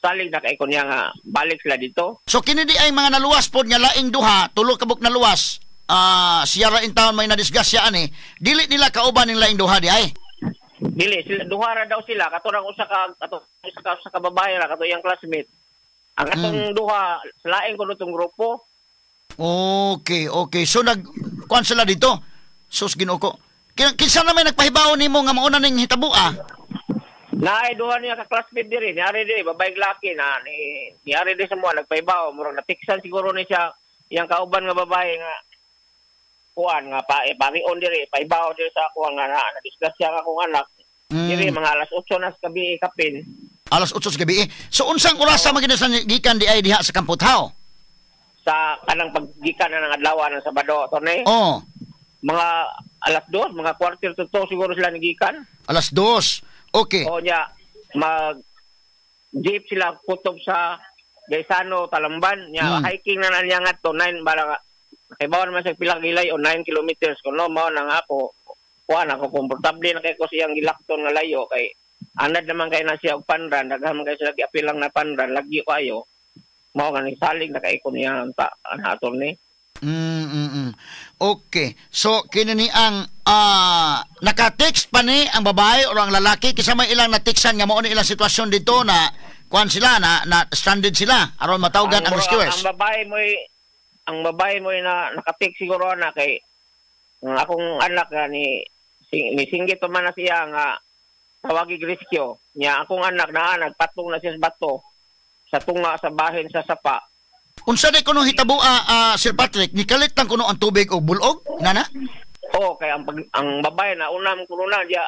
salig na kay ko niya nga balik sila dito. So kini di ay mga naluwas pod nga laing duha, tulo ka buok naluwas. Siya ra in town may nadisgrasya ani, dili nila kauban ning laing duha di ay. Dili sila, duha ra daw sila, kato rang usa ka kato usa ka babae ra kato iyang classmate. Ang katong duha sa laing kuno tong grupo. Okay. So nag kuan sila dito. Sus, Ginoo ko. Kinsa na may nagpahibaw nimo nga mauna ning hitabo ah? Naay duha niya ka classmate diri, niari diri babae laki na ni niari diri sa mga nagpahibaw, murag natiksan siguro ni siya iyang kauban nga babae nga kuan nga pa parion diri pahibaw diri sa ako nga na disgrasya nga akong anak. Diri mga alas 8 na sa gabi kapin. Alas 8 sa gabi. So unsang orasa man gid sa gikan di ay diha sa Kamputhaw? Sa kanang paggikan na ng adlaw ng Sabado, attorney. Oh, Mga alas 2, mga 1:45 siguro sila nagikan. Alas 2. Okay. O niya mag jeep sila kutob sa Gaisano, Talamban. Nya hiking na na niya nga to 9 para kay bawon man sa pila gilay o 9 kilometers kuno. Mao na nga ako kuan ako komportable na kay ko siyang gilakton nga layo kay anad naman kay na siya og fun run, daghan man kay sila giapilang na fun run, lagi ko ayo. Mao nga salig na kay ko niya ang ta ang attorney. Okay. So kini ni ang naka-text pa ni ang babae o ang lalaki kisa may ilang natiksan nga mao ni ilang sitwasyon dito na kuan sila na, na stranded sila aron matawgan ang rescuers. Ang babae mo na nakatik siguro na kay ang akong anak nga ni singgit pa man na siya nga Tawagi rescue. Nya akong anak na nagpatong na siya sa bato sa tunga sa bahin sa sapa. Unsa day kuno hitabo, Sir Patrick, nikalit lang kuno ang tubig og bulog, nana? Oo, kay ang babae na una mong kuno na diya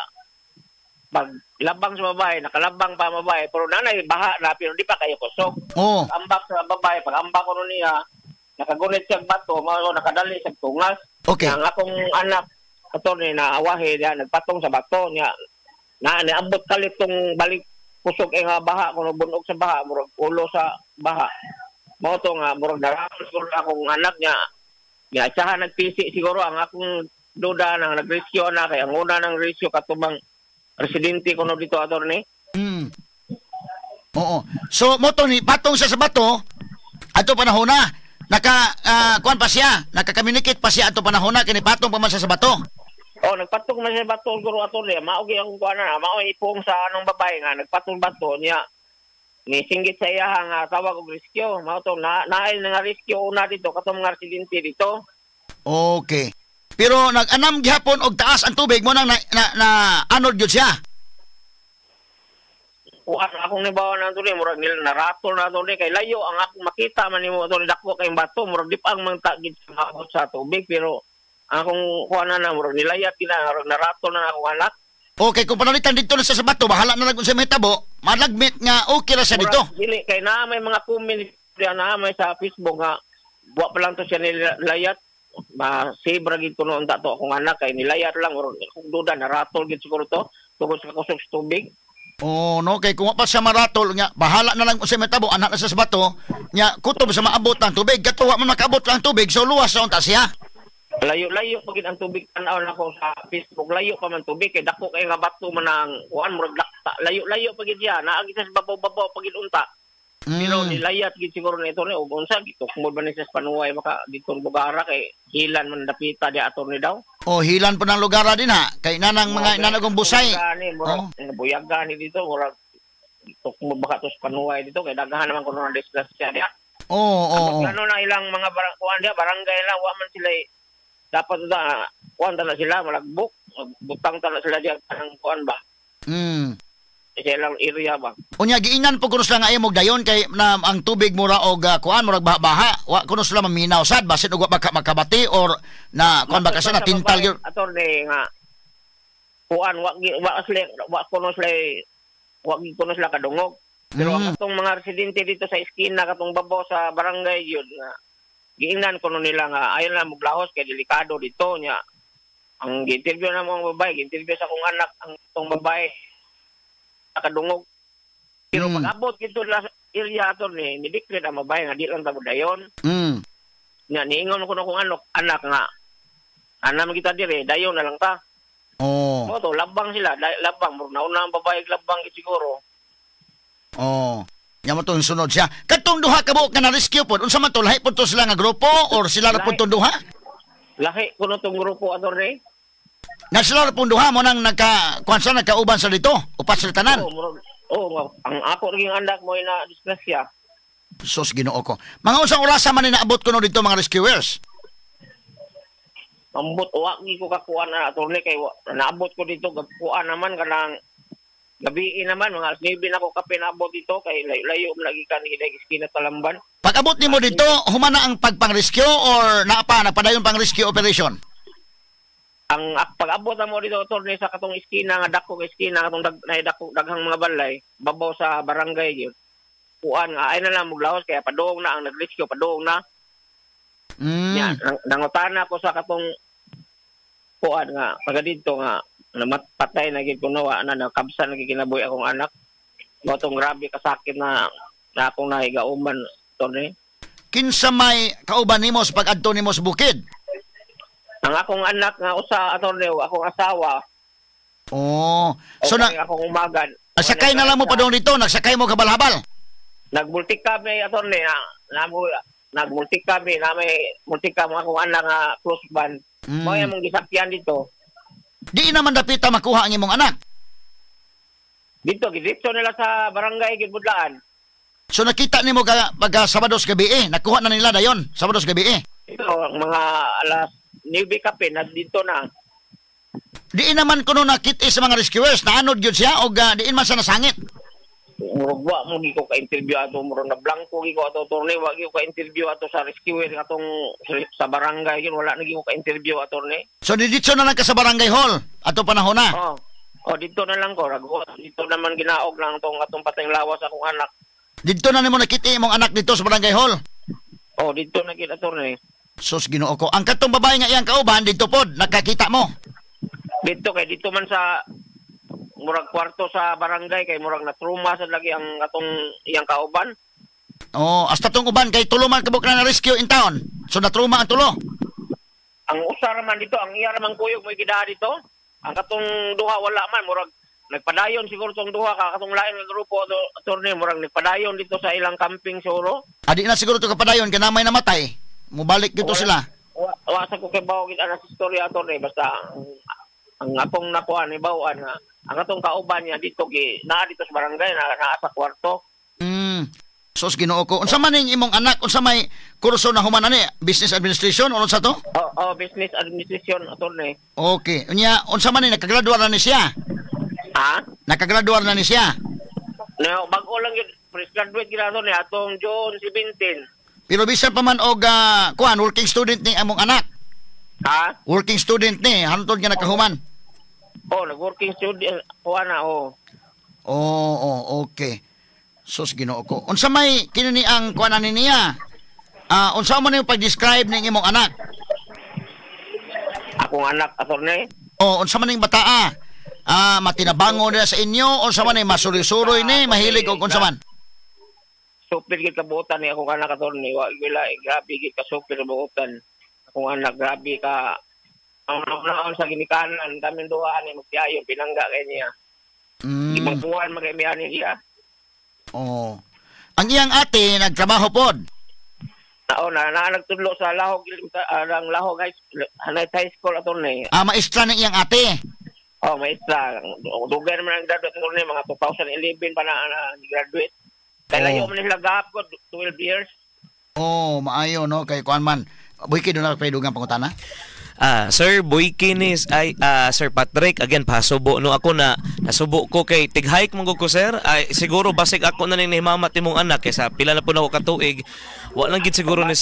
pag labang sa babae, nakalabang pa ang babae, pero nanay baha na pero di pa kayo kusog. Oo. Ambak sa babae, pag ambak kuno niya, nakagunit siya bato, mao nakadali sa tungas. Okay. Ang akong anak attorney na awahe niya nagpatong sa bato niya na niabot kalit tong balik kusog eh nga baha kuno bunog sa baha murag ulo sa baha. Mao to nga murag naramon siguro akong anak niya. Niya siya nagpisi siguro ang akong duda nang nag-rescue na kay ang una ng rescue katubang residente kuno dito attorney. Mm. Oo. So mo to ni patong siya sa bato adto panahon na naka kuan pa siya, naka-communicate pa siya adto panahon na kini patong pa man siya sa bato. Oh, nagpatong man siya sa bato siguro attorney. Mao gyud akong kuan na, mao ipong sa anong babae nga nagpatong bato niya. Ni singgit sa iya nga tawag og rescue. Mao to na nail nga rescue una dito katong mga residente dito. Okay. Pero nag-anam gihapon og taas ang tubig mo nang na anod gyud siya. Kuan akong nibawa na attorney, murag nila naratol na attorney kay layo ang akong makita man nimo attorney dako kay bato murag di pa ang mangtagid sa tubig pero ang akong kuan na murag nilayat gina murag naratol na akong anak. Okay, kung panalitan dito na siya sa bato, bahala na lang kung sa mahitabo, malagmit nga okay ra siya dito. Dili kay naa may mga comment diya naa may sa Facebook nga buwa pa lang to siya nilayat. Ma-save ra gid kuno unta to akong anak kay nilayat lang murag akong duda naratol gid siguro to tungod sa kusog sa tubig. Oh, no, kay kung wa pa siya maratol nga bahala na lang kung sa mahitabo, anak na siya sa bato, nya kutob sa maabot ang tubig, kato wa man makaabot ang tubig, so luwas sa unta siya. Layo-layo pa gid ang tubig tan-aw nako sa Facebook, layo pa man tubig kay dako kay nga bato man ang kuan murag lakta. Layo-layo pa gid siya, naa gid sa babaw-babaw pa gid unta. Pero nilayat gid siguro nito ni og unsa gitukmod man ni sa panuway maka ditong bugara kay hilan man dapita di ator ni daw. Oh, hilan po ng lugar din ha. Kay nanang mga nanagong busay. Oh. Buyag gani dito murag gitukmod baka to sa panuway dito kay daghan naman kuno ng disgrasya diha. Oo, oo. Ano na ilang mga kuan diha barangay lang wa man sila dapat da kuan ta na sila malagbok butang ta na sila diha ang kuan ba. Sa ilang area ba. Unya giingnan po kuno sila nga ayaw dayon kay na ang tubig mura og kuan murag baha-baha. Wa kuno sila maminaw sad basin og wa baka makabati or na kuan ba kasi na tintal gyud. Attorney nga kuan wa wa kuno sila wa kuno sila kadungog. Pero ang atong mga residente dito sa eskina katong babaw sa barangay gyud nga giingnan kuno nila nga ayon lang moglahos kay delikado dito nya. Ang gi-interview na mo ang babae, gi-interview sa akong anak ang atong babae nakadungog. Pero pag-abot dito sa area attorney, ni-declare ang babae nga di lang tabo dayon. Nga niingon ko na kung ano anak nga ana man kita dire, dayon na lang ta. Oh. Mo to labang sila, labang murag nauna ang babae labang gid siguro. Oh. Nya mo tong sunod siya. Katong duha ka buok nga na-rescue pod, unsa man to lahi pod to sila nga grupo or sila ra pod tong duha? Lahi kuno tong grupo attorney. Na sila ra pong duha mo nang nagka kuan sa nagkauban sa dito upat sila tanan. Oo, ang ako ring anak mo na disgrasya. Sus Ginoo ko. Mga unsang orasa man ni naabot kuno dito mga rescuers? Ambot wa gi ko kakuan na attorney kay naabot ko dito kuan naman kanang gabi naman mga alas 9 na ko kape naabot dito kay layo-layo man lagi kan hiday iskina Talamban. Pag abot nimo dito, humana ang pagpang-rescue or naa pa nagpadayon pang rescue operation? Ang pag-abot na mo dito attorney sa katong iskina nga dako kay iskina katong dako daghang mga balay babaw sa barangay gyud. Kuan nga ay na lang moglahos kaya padung na ang nag-rescue padung na. Nya nangutana ko sa katong kuan nga taga didto nga namatpatay na gid kuno wa na nakabsan na gid kinabuhi akong anak. Mao tong grabe kasakit na akong nahigauman attorney. Kinsa may kauban nimo sa pag-adto nimo sa bukid? Ang akong anak nga usa attorney, akong asawa. Oh, so na akong umagan. Sakay na lang mo padung dito, nagsakay mo kabalhabal. Nagmulti kami attorney, nagmulti kami, na may multi kami akong anak nga close band. Mao among gisakyan dito. Di naman dapita makuha ang imong anak. Dito gidito nila sa barangay gid Budlaan. So nakita nimo ka pagka Sabados gabi nakuha na nila dayon, Sabados gabi Ito ang mga alas 9 kape na dito na. Diin naman kuno nakit sa mga rescuers, naanod gyud siya og diin man sa nasangit. Murag wa mo gi ko ka-interview ato, murag na blanko gi ko ato, attorney, wa gi ko ka-interview ato sa rescuer atong sa barangay yun, wala na gi ko ka-interview, attorney. So didto na lang ka sa barangay hall ato panahon na. Oh. Oh, dito na lang ko, rago. Dito naman ginaog lang tong atong patayng lawas akong anak. Didto na nimo nakita imong anak dito sa barangay hall. Oh, dito na gid, attorney. Sus, Ginoo ko. Ang katong babae nga iyang kauban dito pod nakakita mo. Dito kay dito man sa murag kwarto sa barangay kay murag na trauma sa lagi ang atong iyang kauban. Oh, hasta tong uban kay tulo man kabuk na rescue in town. So na trauma ang tulo. Ang usa ra man dito, ang iya ra man kuyog may gidaa dito. Ang katong duha wala man, murag nagpadayon siguro tong duha ka katong lain nga grupo attorney, murag nagpadayon dito sa ilang camping siguro. Adi na siguro to kapadayon kay namay namatay. Mubalik dito sila. Wa sa ko kay bawo gid ana sa istorya, attorney, basta ang akong nakuha ni bawaan na ang atong kauban niya dito gi naa dito sa barangay na naa sa kwarto. Sos, Ginoo ko. Unsa man ning imong anak, unsa may kurso na human ani? Business administration o unsa to? Oh, oh, business administration, attorney. Okay. Unya unsa man ni nakagraduate na ni siya? Ha? Nakagraduate na ni siya. No, bag-o lang yun, fresh graduate gid attorney atong June 17. Pero bisan pa man og kuan, working student ni among anak. Ha? Working student ni hantod nga nakahuman. Oh, nag-working student kuan na, oh. Oh, oh, okay. Sus, Ginoo ko. Unsa may kini ni ang kuan ani niya? Unsa man yung pag-describe ning imong anak? Akong anak, attorney. Oh, unsa man ning bataa? Matinabango nila sa inyo, unsa man ni masuri-suroy ni, mahilig og unsa man? Super gid kabuotan ni akong anak, attorney. Wa wala, grabe gid ka super buotan. Akong anak grabe ka ang naon sa ginikanan kaming duha ni magtiayo pinangga kay niya. Ibang buwan magay ani niya. Oh. Ang iyang ate nagtrabaho pod. Nao na nagtudlo sa Lahog, ang Lahog High School, attorney. Maestra ng iyang ate. Oh, maestra. Dugay naman ang graduate, attorney, mga 2011 pa na graduate. Kay layo man nila gap ko 12 years. Oh, maayo no kay kuan man. Buiki do na kay dugang pangutana. Sir Boykinis ay Sir Patrick, again pasubo no ako na nasubo ko kay tig-hike man ko sir. Ay siguro basig ako na ning nahimamat imong anak kay sa pila na po nako katuig. Wa lang gid siguro ni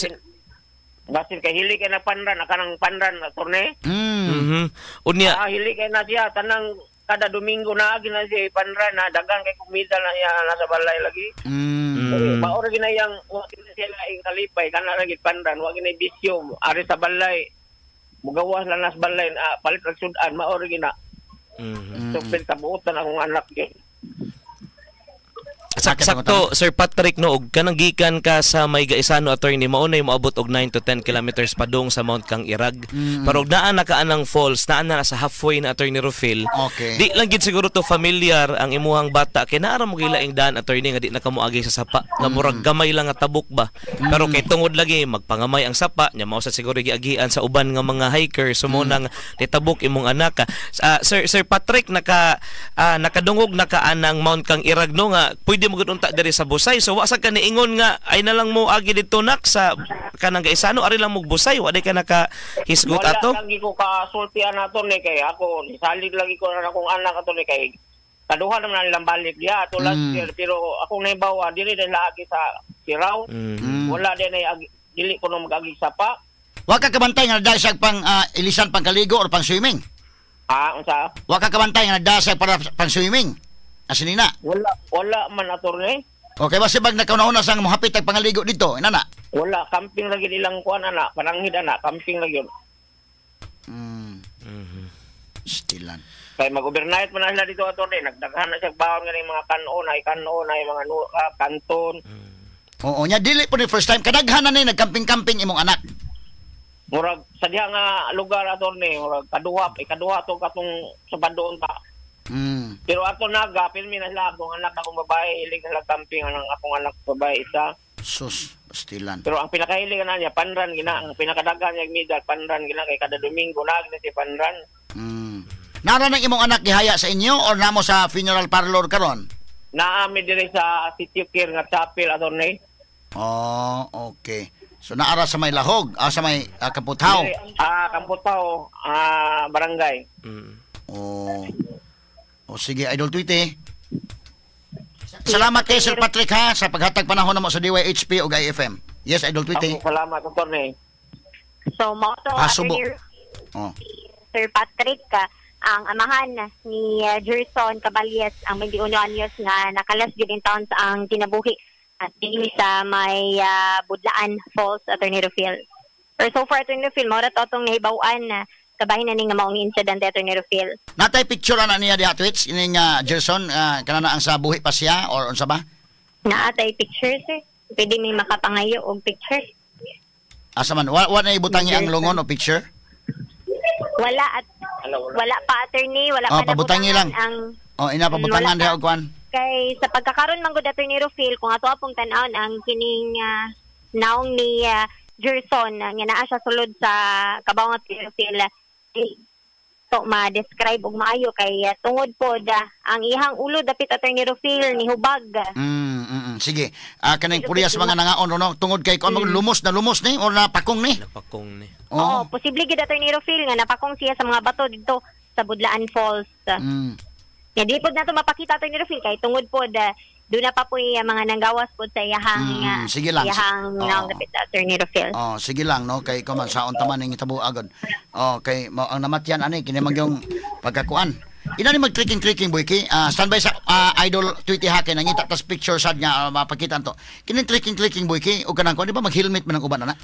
basin kay hili kay na panran akanang panran attorney. Unya hili kay na siya tanang kada Domingo na agi na siya panran na dagan kay kumida na iya nasa balay lagi. Mao ra ginayang wa gid siya laing kalipay kana ra gid panran, wa ginay bisyo ari sa balay. Mugawas lang nas balay, palit rag sudan mao ra gina. Super kabuotan akong anak gyud. Sakto Sir Patrick no, og kanang gikan ka sa may Gaisano, attorney, mao nay moabot og 9 to 10 kilometers padung sa Mount Kang Irag. Pero og naa na ka anang falls, naa na sa halfway na, attorney Rufil. Okay. Di lang gid siguro to familiar ang imuhang bata kay naa ra mo gilaing daan, attorney, nga di na ka moagi sa sapa nga murag gamay lang nga tabok ba. Pero kay tungod lagi magpangamay ang sapa nya mao sa siguro giagian sa uban nga mga hikers, so mo nang nitabok imong anak. Sir Patrick, nakadungog na ka anang Mount Kang Irag no nga pwede mo gud unta diri sa Busay. So wa sa ka niingon nga ay na lang mo agi didto nak sa kanang Gaisano, ari lang mo Busay, wa di ka nakahisgot ato. Wala lagi ko kasultian ato ni kay ako salig lagi ko na akong anak ato ni kay kaduha naman nilang balik diha ato last year, pero akong nahibaw diri na laagi sa Siraw. Wala din ay dili ko no mag-agi sa pa. Wa ka kabantay nga nagdasag pang ilisan pang kaligo or pang swimming? Unsa? Wa ka kabantay nga nagdasag para pang swimming? Asinina? Wala man, attorney. Okay, basta bag nakauna-una sang mohapit ag pangaligo dito, inana. Wala, camping lagi ilang kuan ana, pananghid ana, camping lagi yun. Stilan. Kay mag-overnight man na sila dito, attorney, nagdaghan na siya baon ganing mga kanon, ay kanon, ay mga kanton. Oo, nya dili po ni first time kadaghan na ni nagcamping-camping imong anak. Murag sa diha nga lugar, attorney, murag kaduha, ikaduha to katong sa bandoon pa. Pero ato naga, pirmi na sila akong anak akong babae, hilig na camping ang akong anak babae isa. Sus, pastilan. Pero ang pinakahilig na niya panran gina, ang pinakadaghan niya medal panran gina kay kada Domingo na si panran. Nara nang imong anak gihaya sa inyo or namo sa funeral parlor karon? Naami diri sa City Care nga chapel, attorney. Oh, okay. So naara sa may Lahog, sa may Kamputhaw. Kamputhaw, barangay. Oh. O sige, Idol Tweety. Salamat kay Sir Patrick ha sa paghatag panahon namo sa DYHP ug IFM. Yes, Idol Tweety. Ako, salamat, attorney. So mao to, Ah, subo. Attorney Oh. Sir Patrick, ang amahan ni Gerson Caballes, ang 21 anyos nga nakalas gyud in town sa ang kinabuhi at dinhi sa may Budlaan Falls, Attorney Rufil. Pero so far, Attorney Rufil, mao ra to atong nahibaw-an na kabahin na ning nga maong incident, Attorney Rufil. Natay picture ana niya diha, Twits, ining Gerson, kanana ang sa buhi pa siya or unsa ba? Naa tay picture, sir. Pwede may makapangayo og picture. Asa man wa na ibutang ang lungon o picture? Wala at wala pa, attorney, wala Oh, pa pabutangi nabutangan lang. ang Oh, ina pabutangan Wala diha pa. og kuan. Kay sa pagkakaron man gud, Attorney Rufil, kung ato apong tan-awon ang kining naong ni Gerson nga naa siya sulod sa kabaw nga Attorney Rufil, di to ma-describe og maayo kay tungod pod ang ihang ulo dapit, Attorney Rufil, ni hubag. Sige. Kaning puriyas mga nangaon no tungod kay kuan lumos na lumos ni or napakong ni. Napakong ni. Oh. Oh. Posible gid, Attorney Rufil, nga napakong siya sa mga bato didto sa Budlaan Falls. Nga di pod nato mapakita, Attorney Rufil, kay tungod pod doon na pa po yung mga nanggawas pod sa iyahang Sige lang. iyahang Oo. naong dapit, Attorney Rufil. Oh, sige lang no kay kuman saon taman ning hitabo agad. Oh, kay mo ang namatyan ani kini man yung pagkakuan. Ina ni mag-trekking-trekking boy ki. Standby sa Idol Tweety ha kay nangita tas picture sad nga mapakita to. Kini trekking-trekking boy ki og kanang kuan di ba mag-helmet man ang uban ana?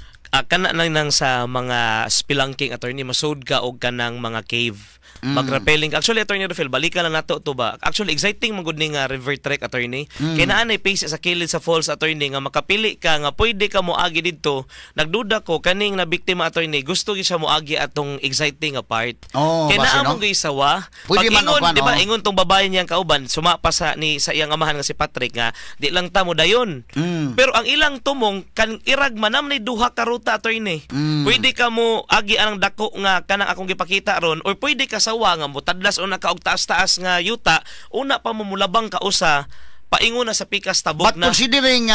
Kana lang nang sa mga spelunking, attorney, masud ka og kanang mga cave. Mag-rappelling. Actually, Attorney Rufil, balikan lang nato to ba. Actually, exciting man gud ni nga river trek, attorney. Kay naa nay pace sa kilid sa falls, attorney, nga makapili ka nga pwede ka moagi didto. Nagduda ko kaning na biktima, attorney, gusto gyud siya moagi atong exciting nga part. Oh, kay base, naa no? mo gyud sawa. Pwede Pag man ingon, og kuan, di ba, oh. ingon tong babae niyang kauban, sumapa sa ni sa iyang amahan nga si Patrick nga di lang ta mo dayon. Pero ang ilang tumong kan irag manam ni duha ka ruta, attorney. Pwede ka mo agi ang dako nga kanang akong gipakita ron or pwede ka sawa nga mo tadlas una ka og taas-taas nga yuta, una pa mo mulabang ka usa paingon na sa pikas tabok But na. considering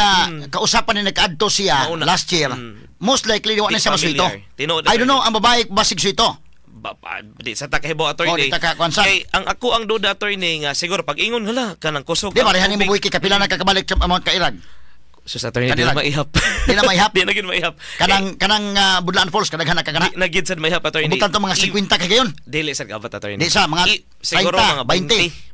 kausapan ni nakaadto siya Mauna. last year, most likely wa Di na siya masuito. familiar. Tinuod, I don't know, ang babae basig suito. Di sa takahibo, attorney. Oh, di ta ka- kuwan, Kay ang ako ang duda, attorney, nga siguro pag ingon hala kanang kusog. Di ang ba rehan nimo tubig. buhi kay kapila na kakabalik sa Mount Kairag. Sus, attorney, di na Kanirag. maihap. Di na maihap? Di na gid maihap. Kanang kanang Budlaan Falls kadaghan na kagana. Di na gid sad maihap, attorney. Ubutan to mga 50 kay gayon. Dili sad kaabot, attorney. Di sa mga siguro 30, mga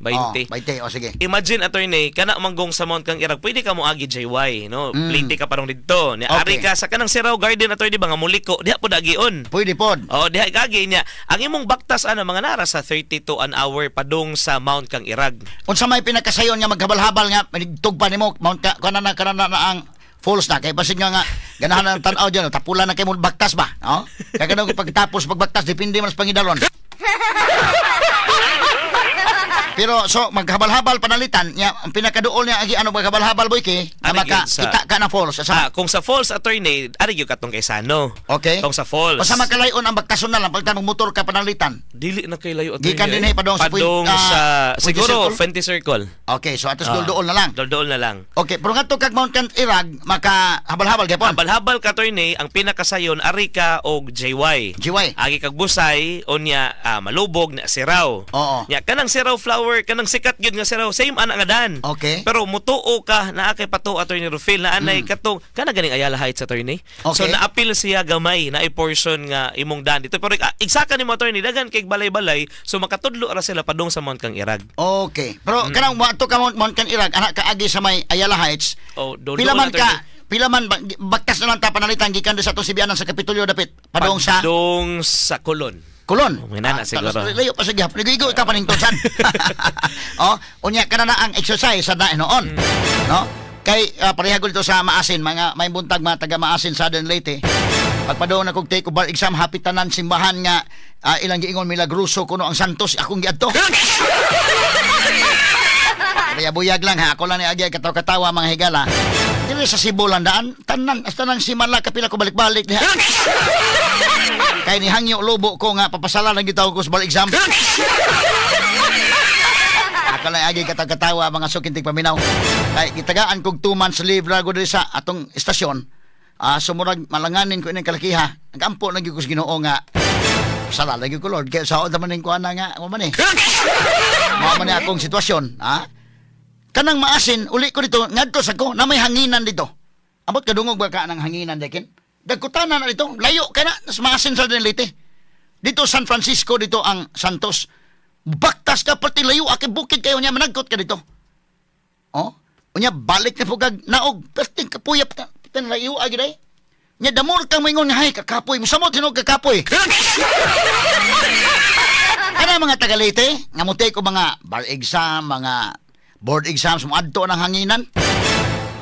20, 20. Oh, 20, oh sige. Imagine, attorney, kana manggong sa Mount Kang Irag, pwede ka mo agi JY, no? Plate ka parang didto. Ni ari ka sa kanang Sirao Garden, attorney, ba nga muliko, diha pod agion. Pwede pod. Oh, diha kagi niya. Ang imong baktas ana mga nara sa 32 an hour padung sa Mount Kang Irag. Unsa may pinakasayon nga maghabal-habal nga manigtog pa nimo Mount ka kana na kana na ang falls na kay basig nga nga ganahan ang tan-aw diyan tapulan na kay mo baktas ba, no? Kay kanang pagtapos pagbaktas depende man sa pangidalon. Pero so maghabal-habal panalitan nya ang pinakaduol niya agi ano maghabal-habal boy ki nga Ano maka yun sa- kita ka na falls Ah, sa kung sa falls, attorney, ari gyud katong kay Sano. Okay. Kung sa falls. Basta makalayon ang baktason na lang pagtan motor ka panalitan. Dili na kay layo, attorney. Gikan dinhi padung sa padung sa Fuente siguro Circle? Fuente Circle. Okay, so atos dol-dool na lang. Dol-dool na lang. Okay, pero ngadto kag Mount Kant Irag maka habal-habal gyapon. Habal-habal ka, attorney, ang pinakasayon ari ka og JY. JY. Agi kag Busay unya malubog na Siraw. Oo. Nya kanang Siraw flower, kanang sikat gyud nga Siraw, same ana nga dan. Okay. Pero mutuo ka naa kay pato, Attorney Rufil, na anay katong kana ganing Ayala Heights, attorney. Okay. So naapil siya gamay na portion nga imong dan dito. Pero igsaka nimo, attorney, daghan kay balay-balay, so makatudlo ra sila padung sa Mount Kang Irag. Okay. Pero kanang moadto ka Mount Kang Irag ana kaagi sa may Ayala Heights. Oh, dol-dool pila man na, ka pila man baktas na lang ta panalitan gikan sa atong Sibianan sa Kapitolyo dapit padung sa Padung sa Colon. Kulon. Oh, may nana siguro. Layo pa sa gihapon. Igo ka paningtonsan. Oh, unya kana na ang exercise sa na noon. No? Kay pareha gud ito sa Maasin, mga may buntag mga taga Maasin, Southern Leyte. Pagpadoon akong take bar exam hapit tanan simbahan nga ilang giingon milagroso kuno ang Santos akong giadto. Kaya buyag lang ha, ako lang ni agi katawa-katawa mga higala. Dili sa Cebu lang daan, tanan hasta nang simala kapila ko balik-balik diha. Kay ni hangyo lobo ko nga papasala lang gitaw ko sa bar exam. Ako lang agi katawa-katawa mga sukintig paminaw. Kay gitagaan kog 2 months leave ra diri sa atong istasyon. Sumurag malanganin ko ining kalakiha. Nagampo na gyud ko sa Ginoo nga Sala lagi ko Lord kay saon naman ning kuan na nga mo man eh. Mao man ni akong sitwasyon, ha? Kanang Maasin uli ko dito ngadto sa ko na may hanginan dito. Amot kadungog ba ka ng hanginan dekin? Dagkutanan na dito, layo ka na sa Maasin sa Leyte. Dito San Francisco dito ang Santos. Baktas ka pati layo akay bukid kayo niya managkot ka dito. Oh, unya balik na po kag naog, perting kapuyap ta. Pitan layo agi day. Nya damor kang moingon nga hay kakapoy, musamot hinog kakapoy. Kana mga taga Leyte, nga mo take og mga bar exam, mga board exams, moadto ng hanginan.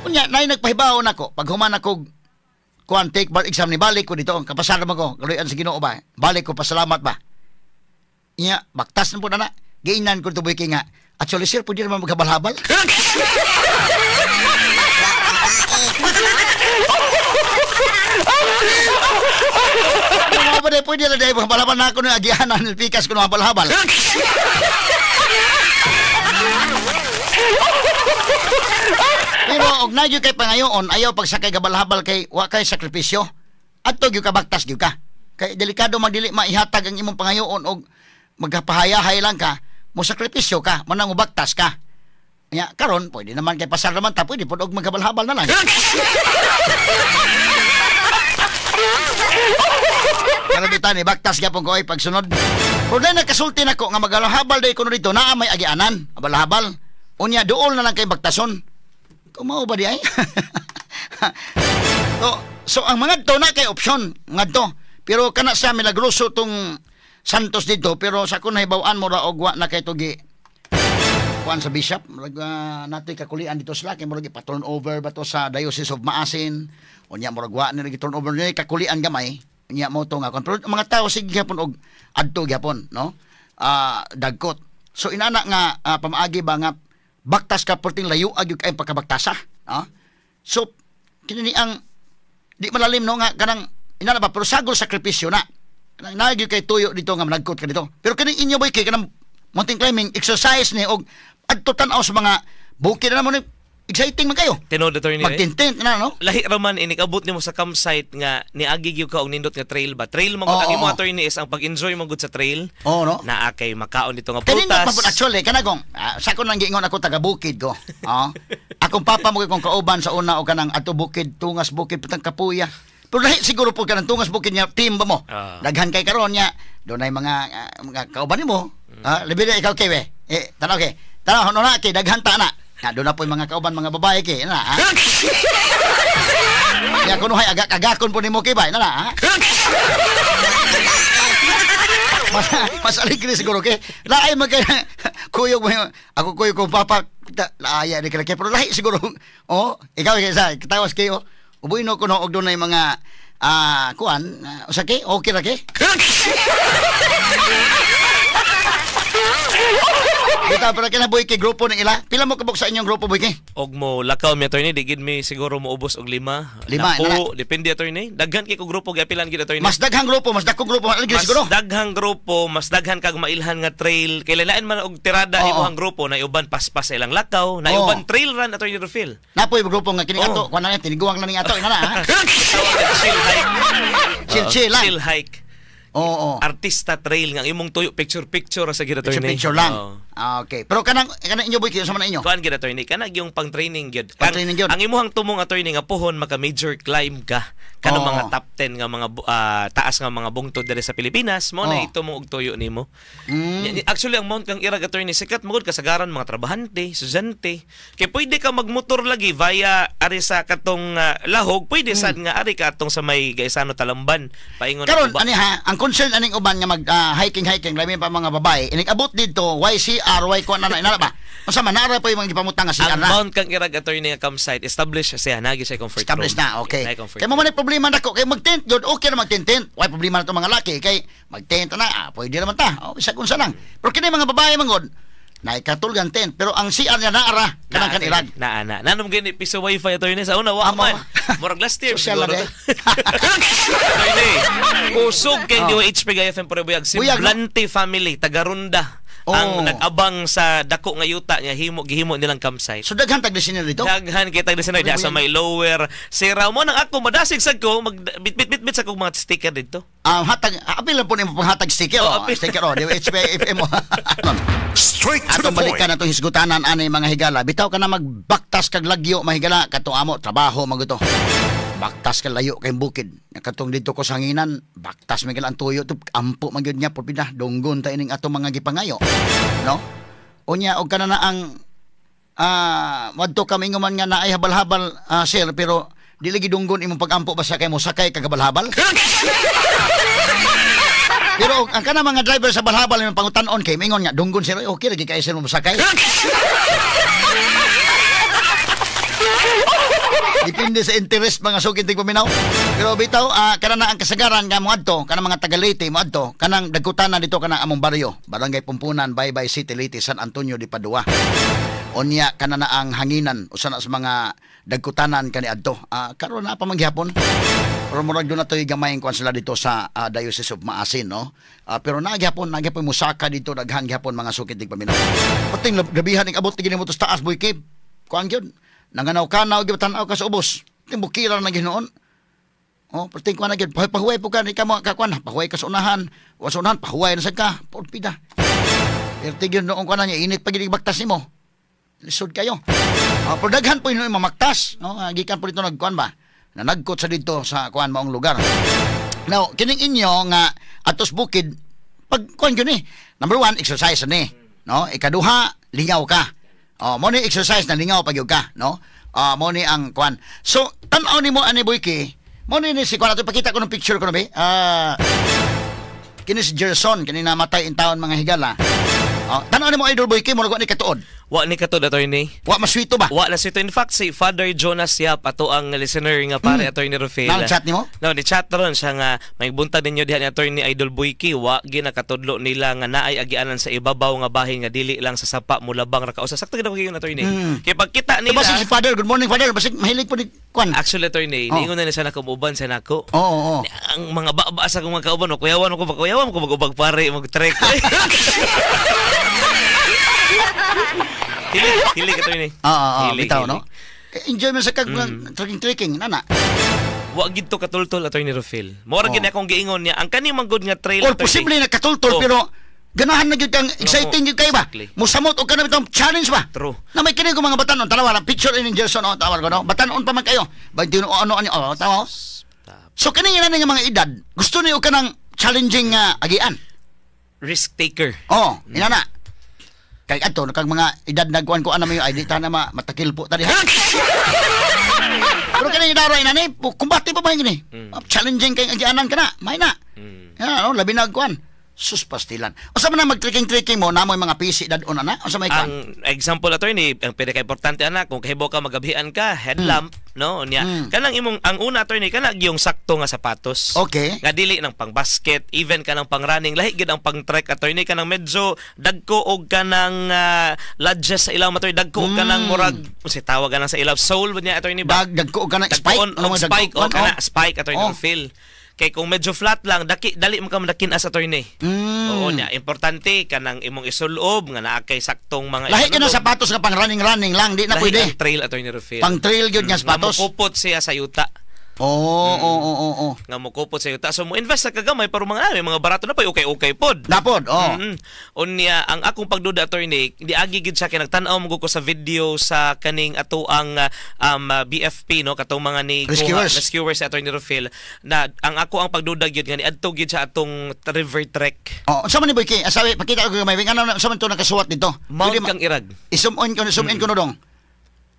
Unya nay nagpahibaw nako, pag human ako kuan take bar exam ni balik ko dito, kapasar man ko, kaluyan sa Ginoo ba. Balik ko pasalamat ba. Nya baktas na po na na. Giinan ko tuboy kay nga. Actually sir, pwede naman maghabal-habal. Ano ba pwede na dahil habal-habal na ako ng agianan, pikas ko ng habal-habal. Pero og nagyo kay pangayoon, ayaw pagsakay gabal-habal kay wa kay sakripisyo. Adto gyud ka baktas gyud ka. Kay delikado magdili maihatag ang imong pangayoon og magpahayahay lang ka, mo sakripisyo ka, manang mobaktas ka. Nya karon pwede naman kay pasar naman ta, pwede pod og maghabal-habal na lang. Karon bitaw ni baktas gyapon ko ay pagsunod. Pero dahil nagkasulti nako nga maghabal day kuno dito naa may agianan, habal-habal. Unya duol na lang kay baktason. Kumao ba di ay? So ang mga to na kay opsyon ngadto. Pero kana sa milagroso tong Santos dito, pero sa akong nahibaw-an mo ra og wa na kay tugi kuan sa bishop, murag natoy kakulian dito sila kay murag ipa-turn over ba to sa Diocese of Maasin. Unya murag wa ni turn over ni kakulian gamay. Unya mo to nga kon. Pero mga tao sige gyapon og adto gyapon, no? Dagkot. So inana nga pamaagi ba nga baktas ka perting layo agyud kay pagkabaktasa, ha? So kini ang di malalim no nga kanang inana ba pero sagol sakripisyo na. Kanang nagyud kay tuyo dito nga managkot ka dito. Pero kini inyo boy kay kanang mountain climbing exercise ni og adto tan-aw sa mga bukid na mo ni exciting man kayo. Tinuod attorney. Magtintin na no. Lahi ra man inikabot nimo sa campsite nga niagi gyud ka og nindot nga trail ba. Trail man gud ang imo attorney is ang pag-enjoy man gud sa trail. Oo no. Naa kay makaon dito nga prutas. Kanindot man actually kanagong sa akon lang giingon ako taga bukid ko. Oh. Akong papa mo kay kong kauban sa una og kanang adto bukid, tungas bukid patang kapuya. Pero lahi siguro po kanang tungas bukid niya team ba mo. Daghan kay karon niya dunay mga mga kauban nimo. Labi na ikaw kay we. Eh tanaw kay. Tanaw no na kay daghan ta na. Na doon na po yung mga kauban, mga babae kay. Na, ha? Ya kuno hay agak-agakon po nimo kay ba? Na, ha? Mas aligre siguro kay. Laay man kay kuyog mo. Ako kuyog ko papa laaya ni kay pero lahi siguro. Oh, ikaw kay sa katawas kayo. Ubuino kuno og dunay mga kuan, usa kay okay ra kay. Bitaw pero kina boy kay grupo ning ila. Pila mo kabuk sa inyong grupo boy kay? Og mo lakaw mi attorney, di gid mi siguro moubos og lima. Lima na, depende attorney. Daghan kay ko grupo giapilan gid attorney. Mas daghang grupo, mas dakong grupo, mas siguro. Mas daghang grupo, mas daghan kag mailhan nga trail. Kay lain man og tirada imong grupo na uban paspas sa ilang lakaw, na uban trail run attorney Rufil. Napoy grupo nga kini ato, kuan na tiniguang na ning ato ina na. Chill hike. Chill lang. Chill hike. Oo. Artista trail nga imong tuyo picture picture sa gid attorney. Picture lang. Okay. Pero kanang kanang inyo boy kinsa man inyo? Kuan gid attorney, kanang yung pang training gyud. Pang training gyud. Ang imuhang tumong attorney nga pohon maka major climb ka kanang mga top 10 nga mga taas nga mga bungtod diri sa Pilipinas, mo na itumong og tuyo nimo. Actually ang Mount Kang Irag attorney sikat magud kasagaran mga trabahante, estudyante. Kay pwede ka magmotor lagi via ari sa katong Lahog, pwede sad nga ari ka atong sa may Gaisano Talamban paingon karon ani ha, ang concern aning uban nga mag hiking hiking labi pa mga babae inig abot didto YCR Y ko na na ba unsa man naara pa yung mga gipamutang nga CR ang na. Mount Kang Irag attorney nga campsite established siya nagi siya comfort established room. Na okay. Kay mo man problema nako kay mag-tent gyud okay ra mag-tent. Way problema na to mga laki kay mag-tent na pwede naman ta. Oh, bisag unsa lang. Pero kini mga babae mangod naikatulgan tent pero ang CR niya naara kanang kan Irag. Naa na. Nanom gani piso wifi attorney sa una wa man. Murag last year siguro. Attorney, kusog kay DOHP FM Puribuyag Simblante family taga Runda. Ang nag-abang sa dako nga yuta nga himo gihimo nilang campsite. So daghan tag listener dito. Daghan kita listener diha sa may lower Sirao mo nang ako madasig sad ko mag bit bit bit, bit sa kong mga sticker dito. Hatag apil lang po nimo panghatag sticker. Oh, Oh, sticker oh, di HPFM mo. Straight to the Atong point. balikan atong hisgutanan ani mga higala. Bitaw ka na magbaktas kag lagyo mga higala katong amo trabaho maguto. Baktas ka layo kay bukid. Katong dito ko sa hanginan, baktas man ang tuyo to ampo man gyud niya purpida donggon ta ining atong mga gipangayo. No? Unya og kana na ang wadto kami man nga naay habal-habal sir pero dili gidunggon imong pagampo basta kay mo sakay kag habal-habal. Pero ang kana mga driver sa balhabal imong pangutan-on kay mingon nga dunggon sir, okay lagi kay sir mo sakay. Depende sa interest mga sukin tigpaminaw. Pero bitaw kana na ang kasagaran nga moadto kana mga taga Leyte moadto kanang dagkutanan dito kanang among baryo, Barangay Pumpunan, Baybay City, Leyte, San Antonio de Padua. Unya kana na ang hanginan usa na sa mga dagkutanan kaniadto. Karon na pa man gihapon. Pero murag doon na to'y gamay kuan sila dito sa Diocese of Maasin, no? Pero nagyapon musaka dito daghan gihapon mga sukit tigpaminaw. Pating gabihan ning abot tigin mo to sa taas boy kib. Kuan gyud. Nanganaw-kanaw gyud tan-aw ka sa ubos. Timbukira na ginoon. Oh, perting kuan na gyud. Pahuway po ka ni kamo ka kuan, pahuway ka sa unahan. Wa sa unahan pahuway na sad ka. Porpida. Perting gyud noong kuan niya init pa gyud baktas nimo. Lisod kayo. Pero daghan po yun mamaktas, no? Gikan po dito nagkuan ba? Nanagkot sa dito sa kuan maong lugar. Now, kining inyo nga atos bukid pag kuan gyud ni. Number 1, exercise ni, no? Ikaduha, lingaw ka. Oh, mo ni exercise na lingaw pag ka, no? Mo ni ang kuan. So, tan-aw nimo ani Boyki. Mo ni si kuan ato pakita ko ng picture ko na be. Kini si Gerson kini namatay in taon mga higala. Oh, tan-aw nimo Idol Boyki, mo ni katuod. Wa ni katuod attorney. Wa maswito ba? Wa na sito. In fact, si Father Jonas Yap ato ang listener nga pare Attorney Rufil. Nang chat nimo? No, ni chat ron siya nga may buntag ninyo diha ni Attorney Idol Boyki. Wa ginakatudlo nila nga naay agianan sa ibabaw nga bahin nga dili lang sa sapa mulabang ra kausa. Sakto gid ako kayo attorney. Kay pagkita nila. Basig si Father, good morning Father, basig mahilig po ni kuan. Actually attorney, niingon na siya nakumuban sa nako. Oo. Ang mga baba sa akong mga kauban, kuyawan ko ba kuyawan ko magubag pare mag-trek. Hilig attorney. Oo, bitaw no. Enjoy man sa kag trekking nana. Wa gid to katultol Attorney Rufil. Mora gid akong giingon niya ang kani man gud nga trail. Or posible na katultol pero ganahan na gyud kang exciting gyud kay ba. Exactly. Musamot og kana bitong challenge ba. True. Na may kini ko mga batanon tanawa lang picture ini Gerson oh tawag ko no. Batanon pa man kayo. 21 ano ani oh tawo. So kani nga nga mga edad gusto niyo kanang challenging agian. Risk taker. Oh, inana. Kay adto kag mga edad nagkuan ko ana mayo ay di ta na matakil po ta diha. Pero kani daro ina ni kumbate pa ba gini? Challenging kay agianan kana, may na. Ya, no, labi na kuan. Sus pastilan. Usa man na mag-trekking-trekking mo namoy mga PC dadon ana? Usa may kuan? Ang example attorney, ang pinaka-importante ana kung kahibaw ka magabihan ka, headlamp, no? Unya. Kanang imong ang una attorney kana gyung sakto nga sapatos. Okay. Nga dili nang pang-basket, even kanang pang-running, lahi gid ang pang-trek attorney kanang medyo dagko og kanang ladges sa ilaw attorney, dagko og kanang murag unsay tawag kanang sa ilaw sole ba niya attorney ba? Dagko og kanang spike, og spike o kana spike attorney Phil. Kay kung medyo flat lang daki dali mo ka madakin as attorney. Oo nya, importante kanang imong isulob nga naa kay saktong mga lahi gyud sapatos nga pang running lang di na lahi pwede. Ang trail attorney Rufil. Pang trail gyud nga sapatos. Nga mukupot siya sa yuta. Oo. Nga mukupot sa yuta. So mo invest sa kagamay pero mga may mga barato na pa okay pod. Napod, oh. Unya ang akong pagduda attorney, di agi gid siya kay nagtan-aw mo ko sa video sa kaning ato ang BFP no katong mga ni rescuers sa Attorney Rufil na ang ako ang pagduda gyud nga niadto gyud sa atong river trek. Oh, unsa man ni Boyki? Asabi pakita ko gamay. Ano unsa man to nakasuwat dito? Mount Kang Irag. I-zoom in ko, zoom in ko no dong.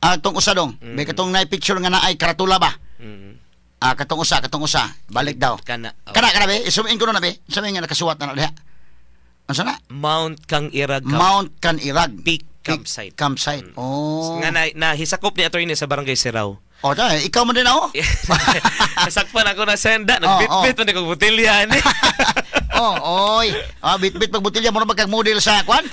Atong usa dong. May katong na picture nga naay karatula ba? Katong usa. Balik daw. Kana. Oh. Kana be, isumin ko na be. Sabi nga nakasuwat na diha. Unsa na? Mount Kang Irag. Mount Kang Irag Peak Campsite. Campsite. Oh. Nga nahisakop ni attorney sa Barangay Sirao. Oh, ta, ikaw man din ako. Nasakpan ako na senda, nagbitbit man kog botelya ni. Oh, oy. Bitbit pag botelya mo na magkag model sa kwan.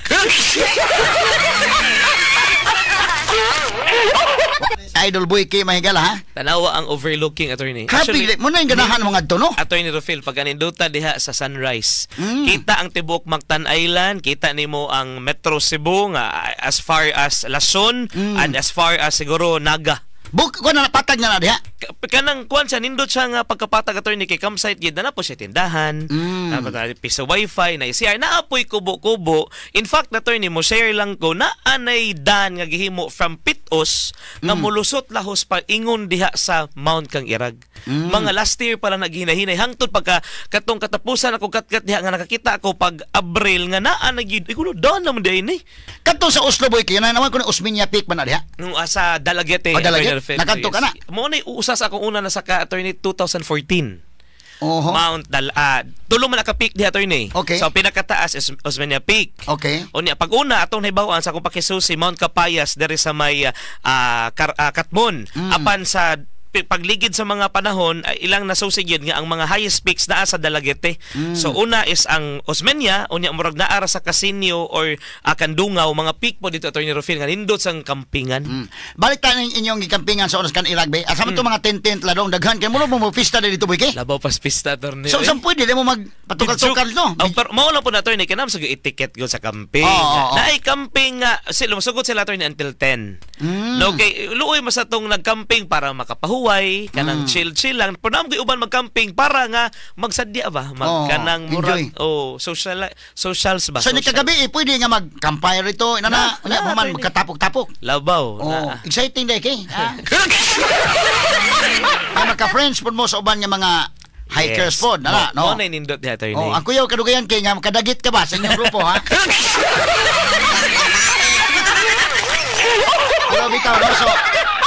Idol Boy K Mahigala ha. Tanawa ang overlooking, attorney. Grabe, mo na yung ganahan mga to, no? Attorney Rufil, pag aninduta diha sa sunrise, kita ang tibuok Mactan Island, kita nimo ang Metro Cebu nga as far as Lason and as far as siguro Naga. Buk ko na napatag na na diha. Kanang kuan siya, nindot siya nga pagkapatag, attorney, kay campsite gid na po siya tindahan. Dapat na piso wifi na CR naapoy kubo-kubo. In fact, attorney, mo share lang ko na anay dan nga gihimo from Pitos nga mulusot lahos pa ingon diha sa Mount Kang Irag. Mga last year pa lang naghinahinay hangtod pagka katong katapusan ako katkat diha nga nakakita ako pag Abril nga naa na gid ikuno dan naman diay ni. Kadto sa Oslo Boy K, na naman ko na Osmeña Peak man na diha. Nung sa Dalaguete. Oh, Dalaguete? Attorney Rafael, Nakanto ka na? Mo na usa sa akong una na saka, attorney, 2014. Oho. Mount Dal tulo man ka peak diha, attorney. Okay. So pinakataas is Osmeña Peak. Okay. Unya pag una atong nahibaw-an sa akong pakisusi, Mount Kapayas diri sa may Katmon. Apan sa pagligid sa mga panahon ay ilang nasusi gyud nga ang mga highest peaks naa sa Dalaguete. So una is ang Osmeña, unya murag naa ra sa Casinio or Kandungaw, mga peak po dito, Attorney Rufil, nga nindot sang kampingan. Balik tayo ng inyong gikampingan sa oras kan Irag be. Asa man to mga tent-tent ladong daghan kay mo mo pista dito, Boy K. Labaw pas pista, attorney. So saan pwede di mo magpatukal-tukal no? Oh, pero mao lang po na, attorney, kanam sa etiquette gyud sa camping. Oo, oo. Naay camping nga sila masugot sila, attorney, until 10. No, kay luoy mas atong nagcamping para makapahuway, kanang chill-chill lang. Pero naam uban magcamping para nga magsadya ba, mag Oo, kanang murag enjoy. Oh, social socials ba? So ni Social. kagabi eh, pwede nga mag-campfire ito, ina na, Na, unya na, mo man attorney. magkatapok-tapok. Labaw Oh, na. exciting day kay. Ah. Ay maka-friends pud mo sa uban nga mga hikers Yes. pod, na no. Mo na nindot diha, attorney. Oh, ang kuyaw kadugayan kay nga makadagit ka ba sa inyong grupo ha? Pero bitaw no, so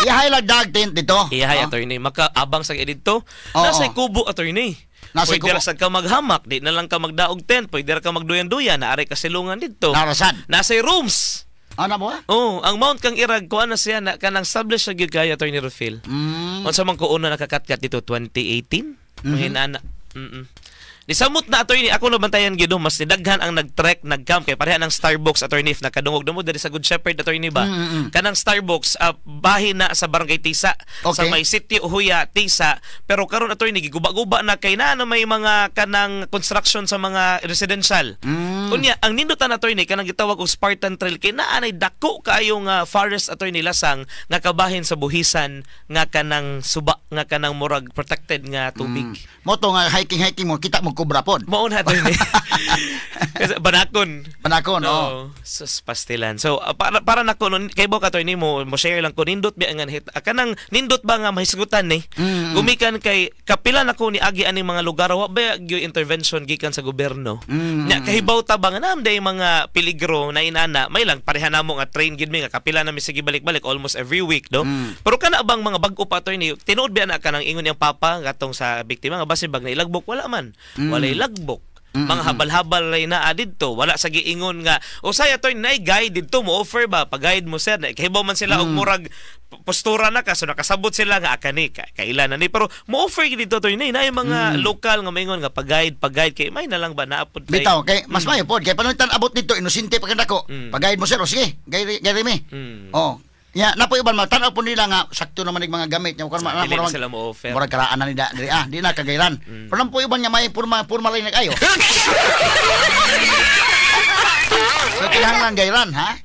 ihay lang dag tent dito. Iyahay, Oh. attorney. Makaabang sa dito. Oo. Nasa kubo, attorney. Nasa Pwede kubo. ra sad ka maghamak, di na lang ka magdaog tent, pwede ra ka magduyan-duyan, naari ka silungan dito. Narasan. Nasa rooms. Ano mo? Oh, ang Mount Kang Irag kuan na siya na kanang establish na gyud kayo, Attorney Rufil. Unsa man ko una nakakatkat dito 2018? Mga inana. Di samot na, attorney, ako nabantayan gyud mas nidaghan ang nag-trek, nag-camp kay pareha ng Starbucks, attorney, if nakadungog na mo diri sa Good Shepherd, attorney ba. Kanang Starbucks bahin na sa Barangay Tisa, sa may City Uhuya, Tisa, pero karon, attorney, giguba-guba na kay na may mga kanang construction sa mga residential. Unya ang nindutan, attorney, kanang gitawag og Spartan Trail kay naa nay dako kaayo nga forest, attorney, lasang nga kabahin sa buhisan nga kanang suba nga kanang murag protected nga tubig. Mo to nga hiking-hiking mo kita mo kubra pod. Mao na, attorney. Kasi banakon. Banakon, No, oh. sus pastilan. So para nako nun, kay bo attorney mo mo share lang ko nindot ba nga hit kanang nindot ba nga mahisgutan ni. Gumikan kay kapila nako ni agi aning mga lugar wa ba gyud intervention gikan sa gobyerno. Nya kahibaw ta ba nga naam day mga peligro na inana, may lang pareha namo nga train gid mi nga kapila na mi sige balik-balik almost every week no. Pero kana bang mga bag-o pa, attorney, tinuod ba na kanang ingon niyang papa katong sa biktima nga basi bag na ilagbok wala man. Walay lagbok. Mga habal-habal lay naa didto, wala sa giingon nga usay ato nay guide didto mo offer ba pag-guide mo sir, kahibaw man sila og murag postura na ka so nakasabot sila nga akani ka, kailan na ni pero mo offer gid didto to nay mga lokal nga maingon nga pag-guide pag-guide kay may na lang ba naapod kay Bitaw kay mas mayo pod kay panutan abot dito inosente pa kadako. Pag-guide mo sir, o sige, guide guide mi. Oh. Ya, napoy uban matanaw po nila nga sakto naman ning mga gamit nya kon Dili na sila mo offer. Murag karaan na nila diri ah, di na kagayran. Pero napoy uban nga may purma purma lang nag-ayo. So kinahanglan gayran ha.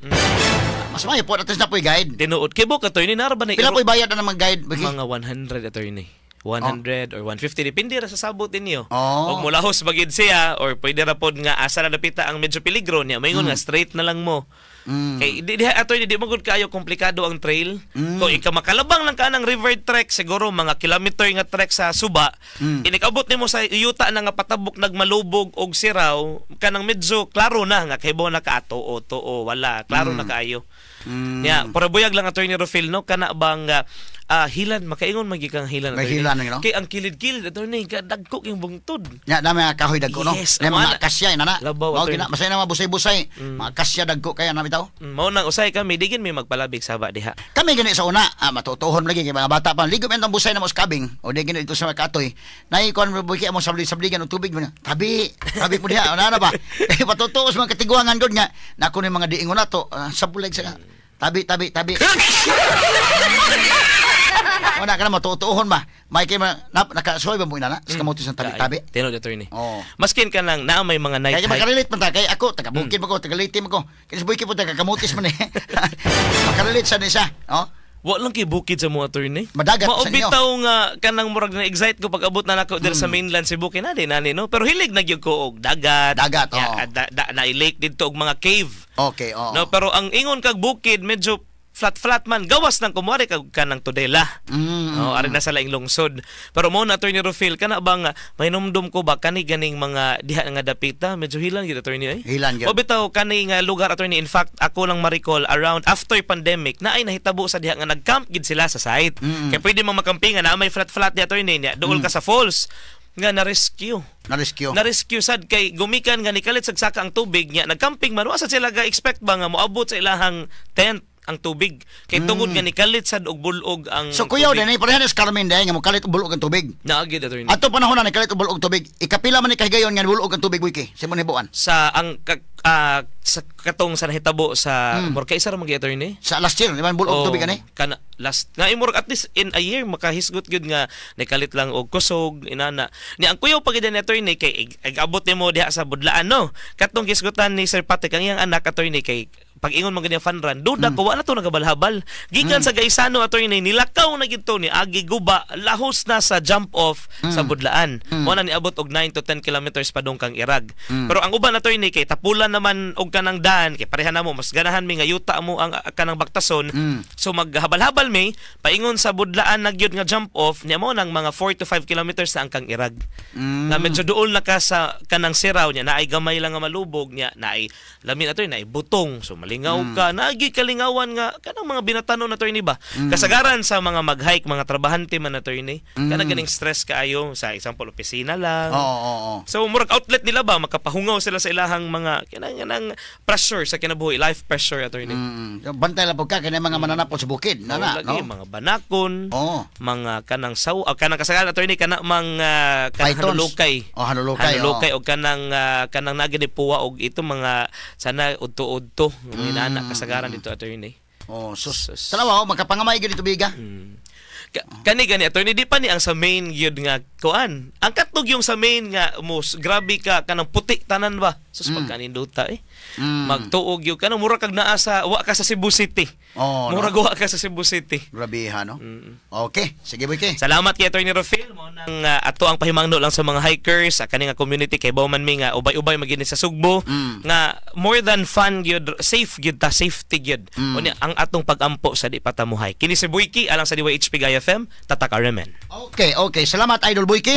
Mas mayo po at least napoy guide. Tinuod kay bo attorney nara ba na Pila po'y bayad na ng mga guide? Biki? Mga 100, attorney. 100 or 150 depende ra sa sabot ninyo. Oh. Og mulahos bagid siya or pwede ra pod nga asa na dapita ang medyo peligro niya. Maingon nga straight na lang mo. Kay di attorney di man gud kaayo komplikado ang trail. Kung ika makalabang lang ka ng river trek siguro mga kilometer nga trek sa suba, inikabot nimo sa yuta na nga patabok nagmalubog og siraw kanang medyo klaro na nga kay na ka tuo tuo wala klaro na kaayo. Ya, para buyag lang Attorney Rufil no kana bang hilan makaingon man gyud kang hilan May attorney. hilan, no? Kay ang kilid-kilid attorney kadagko yung bungtod. Ya, dami mga kahoy dagko no. Yes, Dami amo mga na. akasya ina na. Labaw, Mao attorney. gina, masaya na mga busay-busay. Mga akasya dagko kaya na bitaw. Mao nang usay kami digin may magpalabig saba diha. Kami gani sa una, matutuhon lagi kay mga bata pa. Ligo man tong busay na mo sa kabing. O di gani dito sa katoy. Nay kon mo buki mo sabli-sabligan og tubig mo. Tabi, tabi po diha. Ana na ba? Eh patutuos mga katiguangan gud nga nako ni mga diingon nato, sa bulig sa Tabi, tabi, tabi. Wala ka na matutuohon ba? May kay nakasuoy ba mo ina na sa kamote sa tabi-tabi? Tinuod, attorney. Oo. Maskin ka lang na may mga night Kaya hike. makarelate man ta kay ako taga bukid man ko, taga Leyte man ko. Kay sa bukid po taga kamotes man eh. Makarelate sa ni siya, oh. Wa lang kay bukid sa mo, attorney. Madagat sa inyo. Maubitaw nga kanang murag na excite ko pag abot na nako diri sa mainland Cebu kay na din nani no. Pero hilig na gyud ko og dagat. Dagat, Ya, oo. da, na lake didto og mga cave. Okay, oo. No, pero ang ingon kag bukid medyo flat-flat man gawas nang kumuari kag kanang Tudela. No, ari na sa laing lungsod. Pero mo na, Attorney Rufil, kana bang mainumdum ko ba kani ganing mga diha nga dapita medyo hilan gyud, attorney ay. Hilan gyud. O bitaw kani nga lugar, attorney, in fact ako lang ma-recall around after pandemic na ay nahitabo sa diha nga nag-camp gid sila sa site. Kay pwede mo makamping nga na may flat-flat di, attorney, niya duol ka sa falls nga na-rescue. Na-rescue. Na-rescue sad kay gumikan nga nikalit sagsaka ang tubig niya nagcamping man wa sad sila ga expect ba nga moabot sa ilahang tent ang tubig kay tungod nga nikalit sad og bulog ang So kuyaw tubig. din eh, parehas Carmen dahil nga mokalit og bulog ang tubig. Naagid, attorney. Ato panahon na nikalit og bulog tubig, ikapila man ni kahigayon nga bulog ang tubig wiki sa imong Sa ang ka, sa katong sa nahitabo sa mm. kay isa ra man gyud, attorney. Sa last year, di ba bulog Oh, tubig ani? Kana last nga imurag at least in a year makahisgot gyud nga nikalit lang og kusog inana. Ni ang kuyaw pa gyud ni attorney kay ig-abot nimo diha sa budlaan no. Katong hisgutan ni Sir Patrick ang iyang anak, attorney, kay pag ingon man ganyan fun run, duda ko wala to nagabalhabal. Gikan sa Gaisano, attorney, nilakaw na gid to ni agi guba lahos na sa jump off sa budlaan. Mo na niabot og 9 to 10 kilometers padung kang Irag. Pero ang uban, attorney, kay tapulan naman og kanang daan kay pareha na mo mas ganahan mi nga yuta mo ang kanang baktason. So maghabal-habal mi paingon sa budlaan na gyud nga jump off niya mo nang mga 4 to 5 kilometers na ang kang Irag. Nga medyo duol na ka sa kanang siraw niya naay gamay lang nga malubog niya naay lamin ato naay butong so malingaw ka naagi kalingawan nga kanang mga binatanon na attorney ba. Kasagaran sa mga mag-hike mga trabahante man, attorney, kana ganing stress kaayo sa example opisina lang. Oo, oo, oo. So murag outlet nila ba makapahungaw sila sa ilahang mga kanang kanang pressure sa kinabuhi, life pressure, attorney. Bantay lang po ka kay mga mananapot sa bukid, Oo, na, lagi, no? mga banakon, Oo. mga kanang saw, kanang kasagaran attorney kana mga kanang Pythons. hanulukay. Oh, hanulukay, Hanulukay og kanang kanang nagi ni puwa og ito mga sana udto-udto mga inana kasagaran dito, attorney. Oh, sus. Sus. Tanawa oh, makapangamay gyud tubig ah. Kani gani attorney di pa ni ang sa main gyud nga kuan. Ang katog yung sa main nga mus grabe ka kanang puti tanan ba. Sus pagkaninduta eh. Magtuog gyud kanang mura kag naa sa wa ka sa Cebu City. Oh, no? Mura wa ka sa Cebu City. Grabe ha, no? Okay, sige boy kay. Salamat kay Attorney Rofil mo nang ato ang pahimangno lang sa mga hikers sa kani nga community kay bawman mi nga ubay-ubay magini sa Sugbo nga more than fun gyud safe gyud ta safety gyud. Unya ang atong pagampo sa di pa ta mo hike. Kini si Boyki alang sa DYHP Gaya FM, Tatak RMN. Okay. Salamat, Idol Boyki.